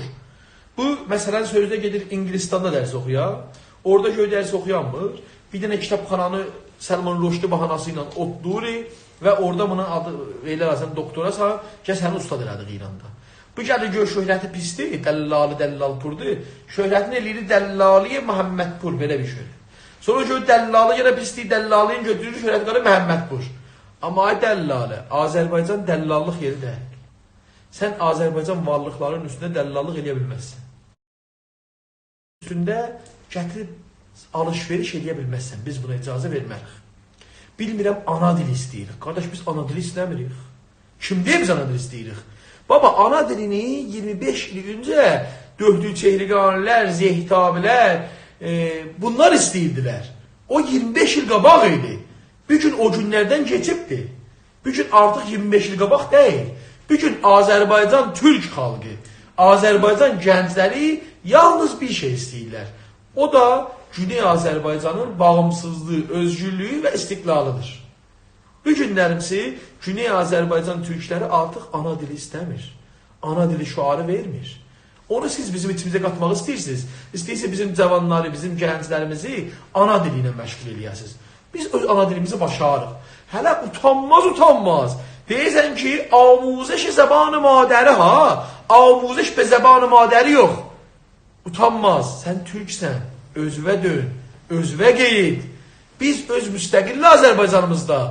بو، مثلا، سؤزده گئدیر اینگیلیستاندا درس اوخویا. اورادا گؤر درس اوخویانمیر. بیر دنه کیتابخانانی سلمان رشدی بهانه‌سی ایله اوتلاییر و اورادا بونون آدی، ائله مثلا، دکترا سا-، کی، سنی استاد ائله‌دیک ایراندا. بو گلیر گؤر شهرتی پیسدیر، دلالی، دلال‌پوردور. شهرتینی ائله‌ییر دلالی محمدپور، بئله بیر شئی. سونرا گؤر دلالی یئنه پیسدیر، دلالینی گؤتورور، شهرتی قالیر محمدپور. آمما آی دلالی، آذربایجان دلاللیق یئری دئییل. سن آذربایجان وارلیقلارینین اوستونده دلاللیق ائله‌یه بیلمزسن. اوستونده گتیریب آلیش-وئریش ائله‌یه بیلمزسن. بیز بونا اجازه وئرمه‌ریک. بیلمیرم، آنا دیلی ایسته‌ییریک. قارداش، بیز آنا دیلی ایسته‌میریک. کیم دئییب بیز آنا دیلی ایسته‌ییریک؟ بابا، آنا دیلینی اییرمی بئش ایل اؤنجه دؤکتور چهرگانی‌لر، زهتابی‌لر، ائ، بونلار ایسته‌ییردیلر. او اییرمی بئش ایل قاباق ایدی. بو گون او گونلردن کئچیبدیر. بو گون آرتیق اییرمی بئش ایل قاباق دئییل. بو گون آذربایجان تورک خالقی، آذربایجان گنجلری یالنیز بیر شئی ایسته‌ییرلر. او دا گونئی آذربایجانین باغیمسیزلیغی، اؤزگورلویو و استقلالی‌دیر. بو گونلریمسی گونئی آذربایجان تورکلری آرتیق آنا دیلی ایسته‌میر. آنا دیلی شعاری وئرمیر. اونو سیز بیزیم ایچیمیزه قاتماق ایسته‌ییرسینیز. ایسته‌ییرسینیز بیزیم جاوانلاری، بیزیم گنجلریمیزی آنا دیلی ایله مشغول ائله‌یه‌سینیز. بیز اؤز آنا دیلیمیزی باشاریریق. هله اوتانماز، اوتانماز دئییرسن کی، آموزش زبان مادری ها، آموزش به زبان مادری یوخ. اوتانماز، سن تورکسن، اؤزووه دؤن، اؤزووه قئییت. بیز اؤز مستقل آذربایجانیمیزدا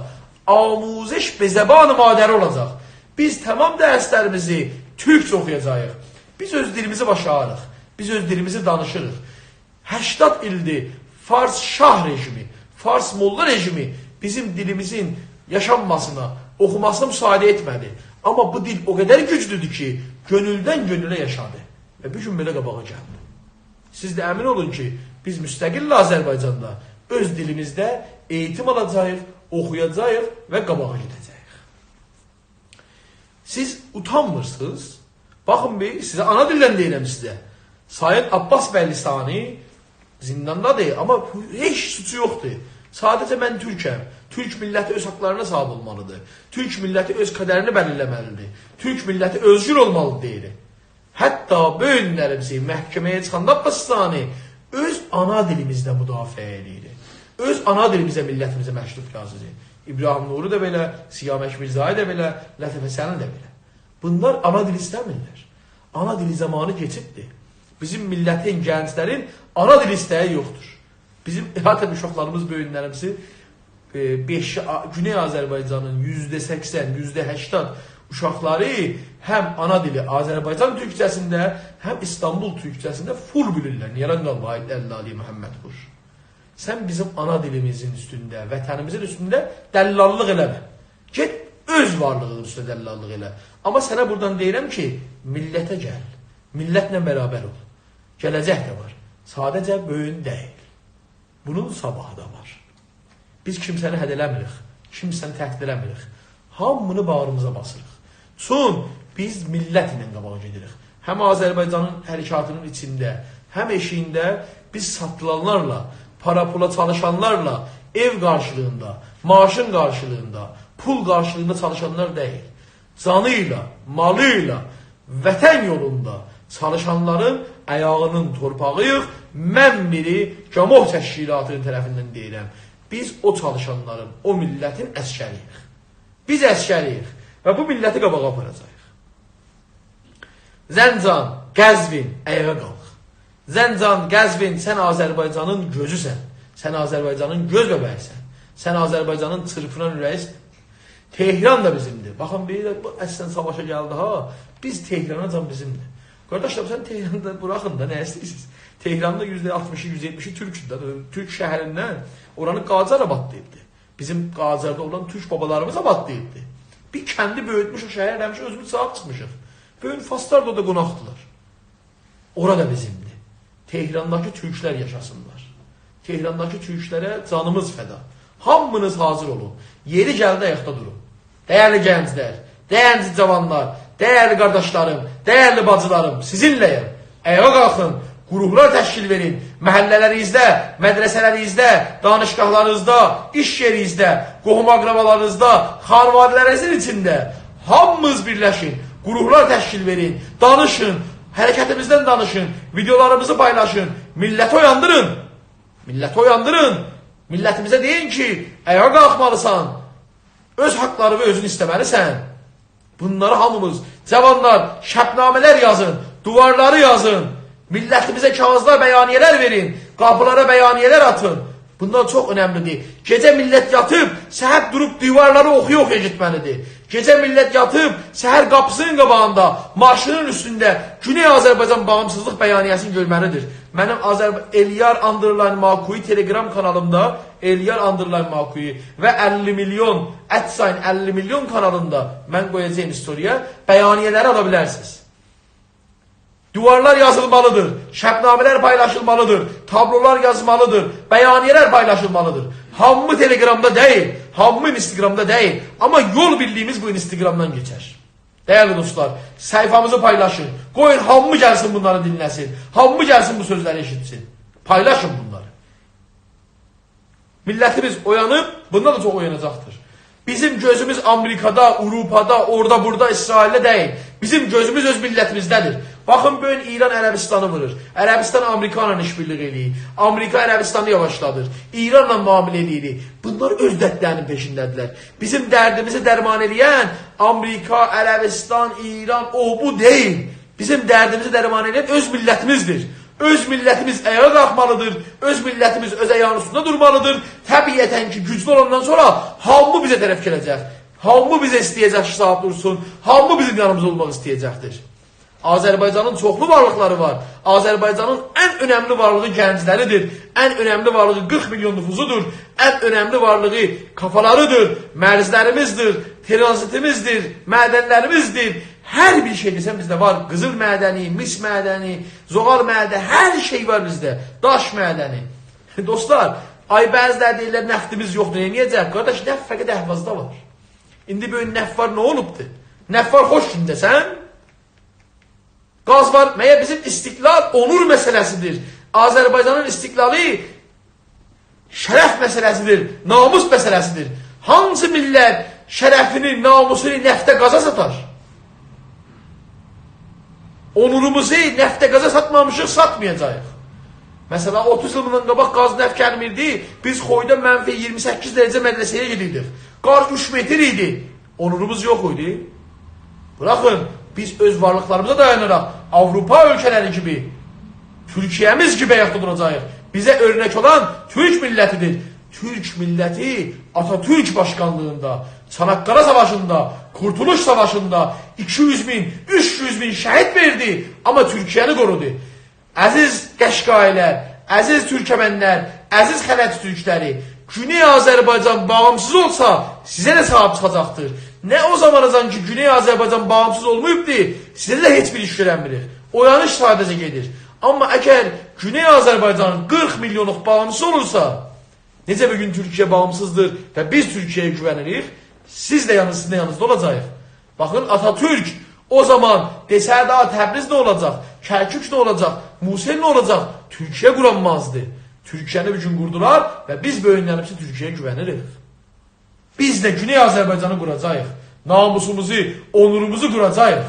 آموزش به زبان مادری اولاجاق. بیز تمام درسلریمیزی تورکجه اوخویاجاغیق. بیز اؤز دیلیمیزی باشاریریق. بیز اؤز دیلیمیزی دانیشیریق. هشتاد ایلدیر فارس شاه رژیمی، فارس موللا رژیمی بیزیم دیلیمیزین یاشانماسینا، اوخوماسینا مساعده ائتمه‌دی. آمما بو دیل او قدر گوجلودور کی، گؤنولدن گؤنوله یاشادی. و بو گون بئله قاباغا گلدی. سیز ده امین اولون کی، بیز مستقل آذربایجاندا اؤز دیلیمیزده ائییتیم آلاجاغیق، اوخویاجاغیق و قاباغا گئده‌جه‌ییک. سیز اوتانمیرسینیز؟ باخین بیر، سیزه آنا دیلدن دئییرم سیزه. سایین عباس بی لسانی زینداندادیر، آمما بو هئچ سوچو یوخدور. ساده‌جه «من تورکم»، تورک میللتی اؤز حاقلارینا صاحیب اولمالیدیر، تورک میللتی اؤز قدرینی بلیرله‌مه‌لیدیر، تورک میللتی اؤزگور اولمالیدیر دئییر. حتی بو گونلری بیزی محکمه‌یه چیخاندا عباس لسانی اؤز آنا دیلیمیزده مدافعه ائله‌ییر. اؤز آنا دیلیمیزه، میللتیمیزه مکتوب یازیر. ابراهیم نوری دا بئله، سیامک میرزایی دا بئله، لطیف حسنی ده بئله. بونلار آنا دیل ایسته‌میرلر. آنا دیلی زامانی کئچیبدیر. بیزیم میللتین، گنجلرین آنا دیل ایسته‌یی یوخدور. بیزیم حتی اوشاقلاریمیز، بو گونلری بیزی، ائ، بئش، آ-، گونئی آذربایجانین یوزده سکسن، یوزده هشتاد اوشاقلاری هم آنا دیلی آذربایجان تورکجه‌سینده، هم ایستانبول تورکجه‌سینده فول بیلیرلر. نییه لان قالدی؟ آی دللالی محمدپور. سن بیزیم آنا دیلیمیزین اوستونده، وطنیمیزین اوستونده دلاللیق ائله‌مه. گئت اؤز وارلیغینین اوستونده دلاللیق ائله. آمما سنه بورادان دئییرم کی، میللته گل. میللتله برابر اول. گله‌جک ده وار. ساده‌جه بو گون دئییل. بونون صاباحی دا وار. بیز کیمسه‌نی هده‌له‌میریک، کیمسه‌نی تهدید ائله‌میریک. هامینی باغریمیزا باسیریق. چون بیز میللت ایله قاباغا گئدیریک. هم آذربایجانین حرکاتینین ایچینده، هم ائشیگینده بیز ساتیلانلارلا، پارا پولا چالیشانلارلا، ائو قارشیلیغیندا، ماشین قارشیلیغیندا، پول قارشیلیغیندا چالیشانلار دئییل. جانی ایله، مالی ایله، وطن یولوندا چالیشانلارین آیاغینین تورپاغی‌ییق. من بیری گاموح تشکیلاتینین طرفیندن دئییرم. بیز او چالیشانلارین، او میللتین عسکری‌ییک. بیز عسکری‌ییک و بو میللتی قاباغا آپاراجاغیق. زنجان، قزوین، آیاغا قالخ. زنجان، قزوین، سن آذربایجانین گؤزوسن. سن آذربایجانین گؤز ببه‌یی‌سن. سن آذربایجانین چیرپینان اوره‌یی‌سن. تهران دا بیزیمدیر. باخین، بیر ده بو اصلاً ساواشا گلدی ها. بیز تهراناجان بیزیمدیر. قارداشلار، سن تهراندا بوراخین دا، نه ایسته‌ییرسینیز؟ تهراندا یوزده آلتمیشی، یوز یئتمیشی تورکدور ده. تورک شهریندن اورانی قاجار آبادلاییبدی. بیزیم قاجاردا اولان تورک بابالاریمیز آبادلاییبدی. بیر کندی بؤیوتموشوک، شهر ائله‌میشیک، اؤزوموز صاحیب چیخمیشیق. بو گون فارسلار دا اورادا قوناقدیلار. اورا دا بیزیمدیر. تهرانداکی تورکلر یاشاسینلار. تهرانداکی تورکلره جانیمیز فدا. هامینیز حاضر اولون. یئری گلدی، آیاقدا دورون. دیرلی گنجلر، دیرلی جاوانلار، دیرلی قارداشلاریم، دیرلی باجیلاریم، سیزینله‌یم. آیاغا قالخین، گروهلار تشکیل وئرین، محله‌لرینیزده، مدرسه‌لرینیزده، دانشگاهلارینیزدا، ایش یئرینیزده، قوهوم آقرابالارینیزدا، خانواده‌لرینیزین ایچینده هامینیز بیرلشین، گروهلار تشکیل وئرین، دانیشین، حرکتیمیزدن دانیشین، ویدئولاریمیزی پایلاشین، میللتی اویاندیرین. میللتی اویاندیرین. میللتیمیزه دئیین کی، آیاغا قالخمالیسان. اؤز حاقلارینی اؤزون ایسته‌مه‌لیسن. بونلاری هامیمیز، جاوانلار، شبنامه‌لر یازین، دیوارلاری یازین. میللتیمیزه کاغیذلار، بیانیه‌لر وئرین، قاپیلارا بیانیه‌لر آتین. بونلار چوخ اؤنملیدیر. گئجه میللت یاتیب، سحر دوروب دیوارلاری اوخویا-اوخویا گئتمه‌لیدیر. گئجه میللت یاتیب، سحر قاپیسینین قاباغیندا، ماشینین اوستونده گونئی آذربایجان باغیمسیزلیق بیانیه‌سینی گؤرمه‌لیدیر. منیم آذرب-، الیار آندرلاین ماکویی تلگرام کانالیمدا، الیار آندرلاین ماکویی و اللی میلیون، ات ساین اللی میلیون کانالیندا من قویاجاغام استوری‌یه، بیانیه‌لری آلا بیلرسینیز. دیوارلار یازیلمالیدیر، شبنامه‌لر پایلاشیلمالیدیر، تابلولار یازمالیدیر، بیانیه‌لر پایلاشیلمالیدیر. هامی تلگرامدا دئییل، هامی اینستاگرامدا دئییل. آمما یول بیلدیگیمیز بو اینستاگرامدان کئچر. دیرلی دوستلار، صفحه‌میزی پایلاشین. قویون هامی گلسین بونلاری دینله‌سین. هامی گلسین بو سؤزلری ائشیتسین. پایلاشین بونلاری. میللتیمیز اویانیب، بوندان دا چوخ اویاناجاقدیر. بیزیم گؤزوموز آمریکادا، آوروپادا، اورادا، بورادا، اسرائیلده دئییل. بیزیم گؤزوموز اؤز میللتیمیزده‌دیر. باخین، بو گون ایران عربستانی وورور. عربستان آمریکا ایله ایش‌بیرلیگی ائله‌ییر. آمریکا عربستانی یاواشلادیر. ایرانلا معامله ائله‌ییر. بونلار اؤز دردلرینین پئشینده‌دیرلر. بیزیم دردیمیزی درمان ائله‌ین آمریکا، عربستان، ایران، او، بو دئییل. بیزیم دردیمیزی درمان ائدن اؤز میللتیمیزدیر. اؤز میللتیمیز آیاغا قالخمالیدیر، اؤز میللتیمیز اؤز آیاغینین اوستونده دورمالیدیر. طبیعتاً کی، گوجلو اولاندان سونرا هامی بیزه طرف گله‌جک. هامی بیزه ایسته‌یه‌جک کی، صاحیب دورسون. هامی بیزیم یانیمیزدا اولماق ایسته‌یه‌جکدیر. آذربایجانین چوخلو وارلیقلاری وار. آذربایجانین ان اؤنملی وارلیغی گنجلریدیر. ان اؤنملی وارلیغی قیرخ میلیون نفوسودور. ان اؤنملی وارلیغی کافالاریدیر، مرزلریمیزدیر، ترانزیتیمیزدیر، معدنلریمیزدیر. هر بیر شئی دئسن بیزده وار. قیزیل معدنی، مس معدنی، زغال معدنی، هر شئی وار بیزده. داش معدنی. دوستلار، آی، بعضی‌لری دئییرلر، نفتیمیز یوخدور، نئینیه‌جک؟ قارداش، نفت فقط اهوازدا وار. ایندی بو گون نفت وار، نه اولوبدور؟ نفت وار، خوش گونده‌سن؟ گاز وار، مگر بیزیم استقلال اونور مسئله‌سیدیر؟ آذربایجانین استقلالی شرف مسئله‌سیدیر، ناموس مسئله‌سیدیر. هانسی میللت شرفینی، ناموسونو نفته، گازا ساتار؟ اونوروموزو نفته، گازا ساتمامیشیق، ساتمایاجاغیق. مثلا، اوتوز ایل بوندان قاباق گاز، نفت گلمیردی، بیز خویدا منفی ایگیرمی سککیز درجه مدرسه‌یه گئدیردیک. قار اوچ متر ایدی. اونوروموز یوخ ایدی. بوراخین، بیز اؤز وارلیقلاریمیزا دایاناراق آوروپا اؤلکه‌لری کیمی، تورکیه‌میز کیمی آیاقدا دوراجاغیق. بیزه اؤرنک اولان تورک میللتیدیر. تورک میللتی آتاتورک باشقانلیغیندا، چاناققالا ساواشیندا، قورتولوش ساواشیندا ایکی یوز مین، اوچ یوز مین شهید وئردی، آمما تورکیه‌نی قورودو. عزیز قشقایی‌لر، عزیز تورکمنلر، عزیز خلج تورکلری، گونئی آذربایجان باغیمسیز اولسا، سیزه ده صاحیب چیخاجاقدیر. نه او زاماناجان کی، گونئی آذربایجان باغیمسیز اولماییبدی، سیزه ده هئچ بیر ایش گؤرنمیریک. اویانیش ساده‌جه گئدیر. آمما اگر گونئی آذربایجان قیرخ میلیونلوق باغیمسیز اولورسا، نئجه بو گون تورکیه باغیمسیزدیر و بیز تورکیه‌یه گوونیریک، سیز ده یانینیز، سیزین ده یانینیزدا اولاجاغیق. باخین، آتاتورک او زامان دئسه‌یدی، «آ، تبریز نه اولاجاق؟ کرکوک نه اولاجاق؟ موصل نه اولاجاق؟» تورکیه قورانمازدی. تورکیه‌نی بیر گون قوردولار و بیز بویونلریمیزی تورکیه‌یه گوونیریک. بیز ده گونئی آذربایجانی قوراجاغیق. ناموسوموزو، اونوروموزو قوراجاغیق.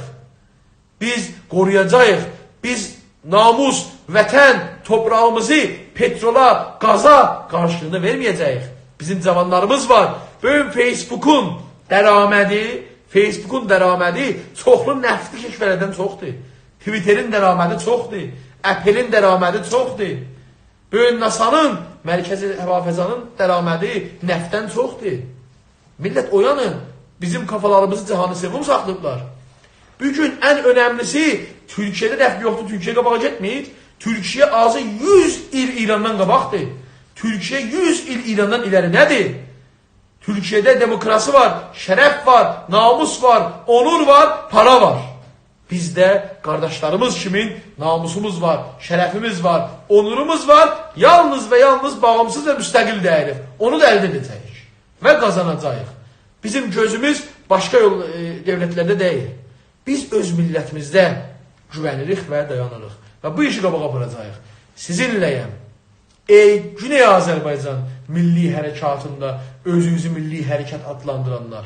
بیز قورویاجاغیق. بیز ناموس، وطن، توپراغیمیزی پترولا، گازا قارشیلیغینی وئرمه‌یه‌جه‌ییک. بیزیم جاوانلاریمیز وار. بوگون فیسبوکون درآمدی، فیسبوکون درآمدی چوخلو نفتی کشورلردن چوخدور. توییترین درآمدی چوخدور. اپلین درآمدی چوخدور. بوگون ناسانین، مرکز هوافضانین درآمدی نفتدن چوخدور. میللت، اویانین. بیزیم کافالاریمیزی جهان سوم ساخلاییبلار. بوگون ان اؤنملیسی، تورکیه‌ده نفت یوخدور، تورکیه قاباغا گئتمیر. تورکیه آزی یوز ایل ایراندان قاباقدیر. تورکیه یوز ایل ایراندان ایلری نه‌دیر؟ تورکیه‌ده دموکراسی وار، شرف وار، ناموس وار، اونور وار، پارا وار. بیزده قارداشلاریمیز کیمین ناموسوموز وار، شرفیمیز وار، اونوروموز وار. یالنیز و یالنیز باغیمسیز و مستقل دئییریک. اونو دا الده ائده‌جه‌ییک و قازاناجاغیق. بیزیم گؤزوموز باشقا یول، ائ، دؤولتلرده دئییل. بیز اؤز میللتیمیزده گوونیریک و دایانیریق. و بو ایشی قاباغا آپاراجاغیق. سیزینله‌یم. ای گونئی آذربایجان میللی حرکاتیندا اؤزونوزو میللی حرکت آدلاندیرانلار،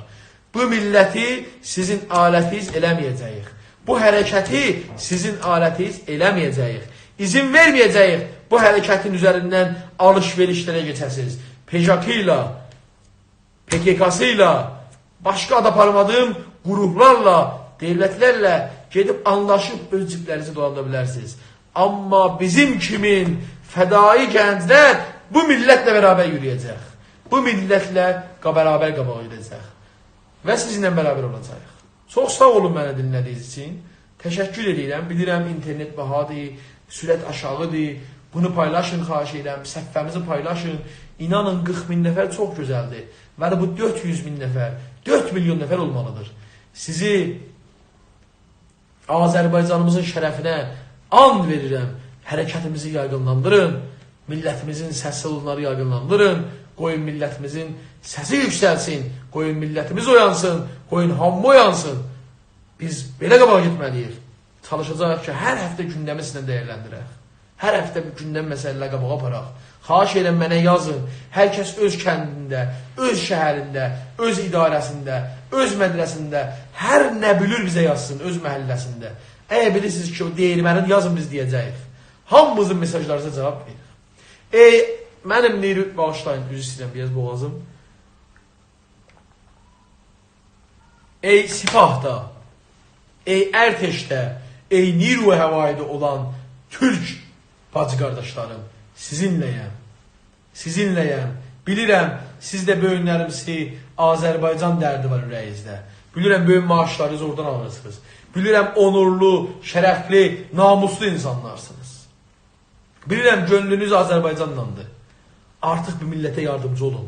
بو میللتی سیزین آلتینیز ائله‌مه‌یه‌جه‌ییک. بو حرکتی سیزین آلتینیز ائله‌مه‌یه‌جه‌ییک. ایذین وئرمه‌یه‌جه‌ییک بو حرکتین اوزریندن آلیش-وئریشلره کئچه‌سینیز. پژاکی ایله، پ‌ک‌ک‌سی ایله، باشقا آد آپارمادیغیم گروپلارلا، دؤولتلرله گئدیب آنلاشیب اؤز جیبلرینیزی دولاندا بیلرسینیز. آمما بیزیم کیمین فدایی گنجلر بو میللتله برابر یورویه‌جک. بو میللتله قا-، برابر قاباغا گئده‌جک. و سیزینله برابر اولاجاغیق. چوخ ساغ اولون منی دینله‌دیگینیز اوچون. تشکر ائدیرم. بیلیرم، اینترنت باهادیر، سرعت آشاغیدیر. بونو پایلاشین، خواهش ائدیرم. صفحه‌میزی پایلاشین. اینانین، قیرخ مین نفر چوخ گؤزلدیر. ولی بو دؤرد یوز مین نفر، دؤرد میلیون نفر اولمالیدیر. سیزی آذربایجانیمیزین شرفینه آند وئریرم، حرکتیمیزی یایغینلاندیرین، میللتیمیزین سسی اولونلاری یایغینلاندیرین، قویون میللتیمیزین سسی یوکسلسین، قویون میللتیمیز اویانسین، قویون هامی اویانسین. بیز بئله قاباغا گئتمه‌لی‌ییک. چالیشاجاغیق کی، هر هفته گوندمی سیزینله دیرلندیرک. هر هفته بیر گوندم مسئله‌لر قاباغا آپاراق. خواهش ائدیرم، منه یازین. هر کس اؤز کندینده، اؤز شهرینده، اؤز اداره‌سینده، اؤز مدرسه‌سینده، هر نه بیلیر بیزه یازسین، اؤز محله‌سینده. اگر بیلیرسینیز کی، او دئییر، منه یازین، بیز دئیه‌جه‌ییک. هامینیزین مئساژلارینیزا جاواب وئریر. ای، منیم نیرو، باغیشلایین، عذر ایسته‌ییرم، بیر آز بوغازیم. ای سپاهدا، ای ارتشده، ای نیروی هوایی‌ده اولان تورک باجی قارداشلاریم، سیزینله‌یم. سیزینله‌یم. بیلیرم، سیز ده بویونلریمیزی آذربایجان دردی وار اوره‌یینیزده. بیلیرم، بویون معاشلارینیزی اورادان آلیرسینیز. بیلیرم، اونورلو، شرفلی، ناموسلو اینسانلارسینیز. بیلیرم، گؤنلونوز آذربایجانلاندیر. آرتیق بو میللته یاردیمجی اولون.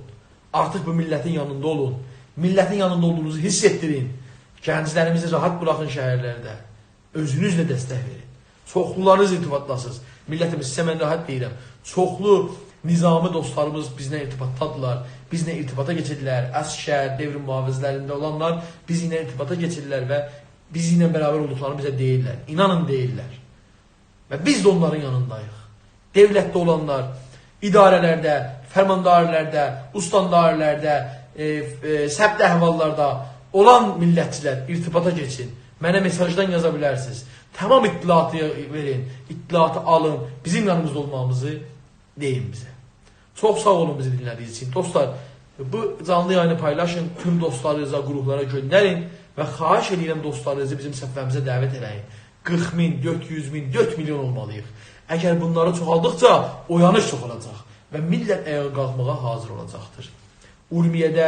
آرتیق بو میللتین یانیندا اولون. میللتین یانیندا اولدوغونوزو حیس ائتدیرین. گنجلریمیزی راحت بوراخین شهرلرده. اؤزونوز ده دستک وئرین. چوخلولارینیز ارتباطلاسین. میللتیمیز، سیزه من راحت دئییرم. چوخلو نظامی دوستلاریمیز بیزله ارتباطدادیرلار، بیزله ارتباطا کئچیرلر. عسکر، دئوریم محافظلرینده اولانلار بیزله ارتباطا کئچیرلر و بیزله برابر اولدوقلارینی بیزه دئییرلر. اینانین، دئییرلر. و بیز ده اونلارین یانینداییق. دؤولتده اولانلار، اداره‌لرده، فرمانداری‌لرده، استانداری‌لرده، ائ، ائ، ثبت احواللاردا اولان میللتچی‌لر ارتباطا کئچین. منه مئساژدان یازا بیلرسینیز. تمام اطلاعاتی وئرین، اطلاعاتی آلین، بیزیم یانیمیزدا اولماغیمیزی دئیین بیزه. چوخ ساغ اولون بیزی دینله‌دیگینیز اوچون. دوستلار، بو جانلی یایینی پایلاشین، توم دوستلارینیزا، گروپلارا گؤندرین و خواهش ائدیرم دوستلارینیزی بیزیم صفحه‌میزه دعوت ائله‌یین. قیرخ مین، دؤرد یوز مین، دؤرد میلیون اولمالی‌ییق. اگر بونلاری چوخالتدیقجا اویانیش چوخالاجاق و میللت آیاغا قالخماغا حاضر اولاجاقدیر. اورمیه‌ده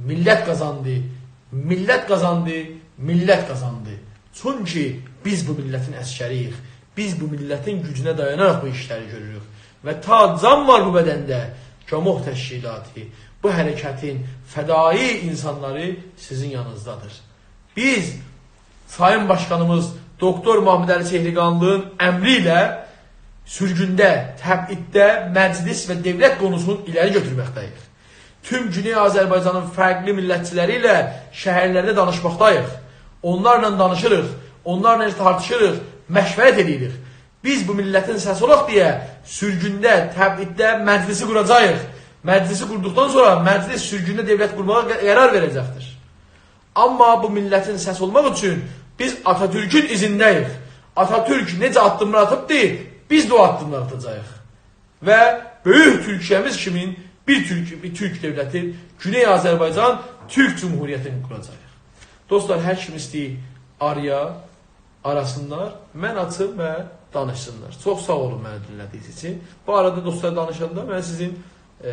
میللت قازاندی، میللت قازاندی، میللت قازاندی. چونکی بیز بو میللتین عسکری‌ییک. بیز بو میللتین گوجونه دایاناراق بو ایشلری گؤروروک. و تا جان وار بو بدنده، گاموح تشکیلاتی، بو حرکتین فدایی اینسانلاری سیزین یانینیزدادیر. بیز سایین باشقانیمیز دوکتور محمودعلی چهرگانلی‌نین امری ایله سورگونده، تبعیدده، مجلس و دؤولت قونوسونو ایره‌لی گؤتورمکده‌ییک. توم گونئی آذربایجانین فرقلی میللتچی‌لری ایله شهرلرده دانیشماقداییق. اونلارلا دانیشیریق، اونلارلا تارتیشیریق، مشورت ائدیریک. بیز بو میللتین سسی اولاق دئیه سورگونده، تبعیدده مجلسی قوراجاغیق. مجلسی قوردوقدان سونرا مجلس سورگونده دؤولت قورماغا ق-، قرار وئره‌جکدیر. آمما بو میللتین سسی اولماق اوچون بیز آتاتورکون ایزینده‌ییک. آتاتورک نئجه آددیملار آتیبدی، بیز ده او آددیملاری آتاجاغیق. و بؤیوک تورکیه‌میز کیمین بیر تورک، بیر تورک دؤولتی، گونئی آذربایجان تورک جمهوریتینی قوراجاغیق. دوستلار، هر کیم ایسته‌ییر آرایا، آراسینلار، من آچیم و دانیشسینلار. چوخ ساغ اولون منی دینله‌دیگینیز اوچون. بو آرادا دوستلار دانیشاندا من سیزین، ائ،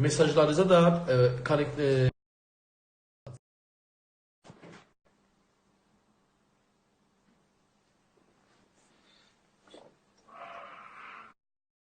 مئساژلارینیزا دا، ائ، کانک-، ائ،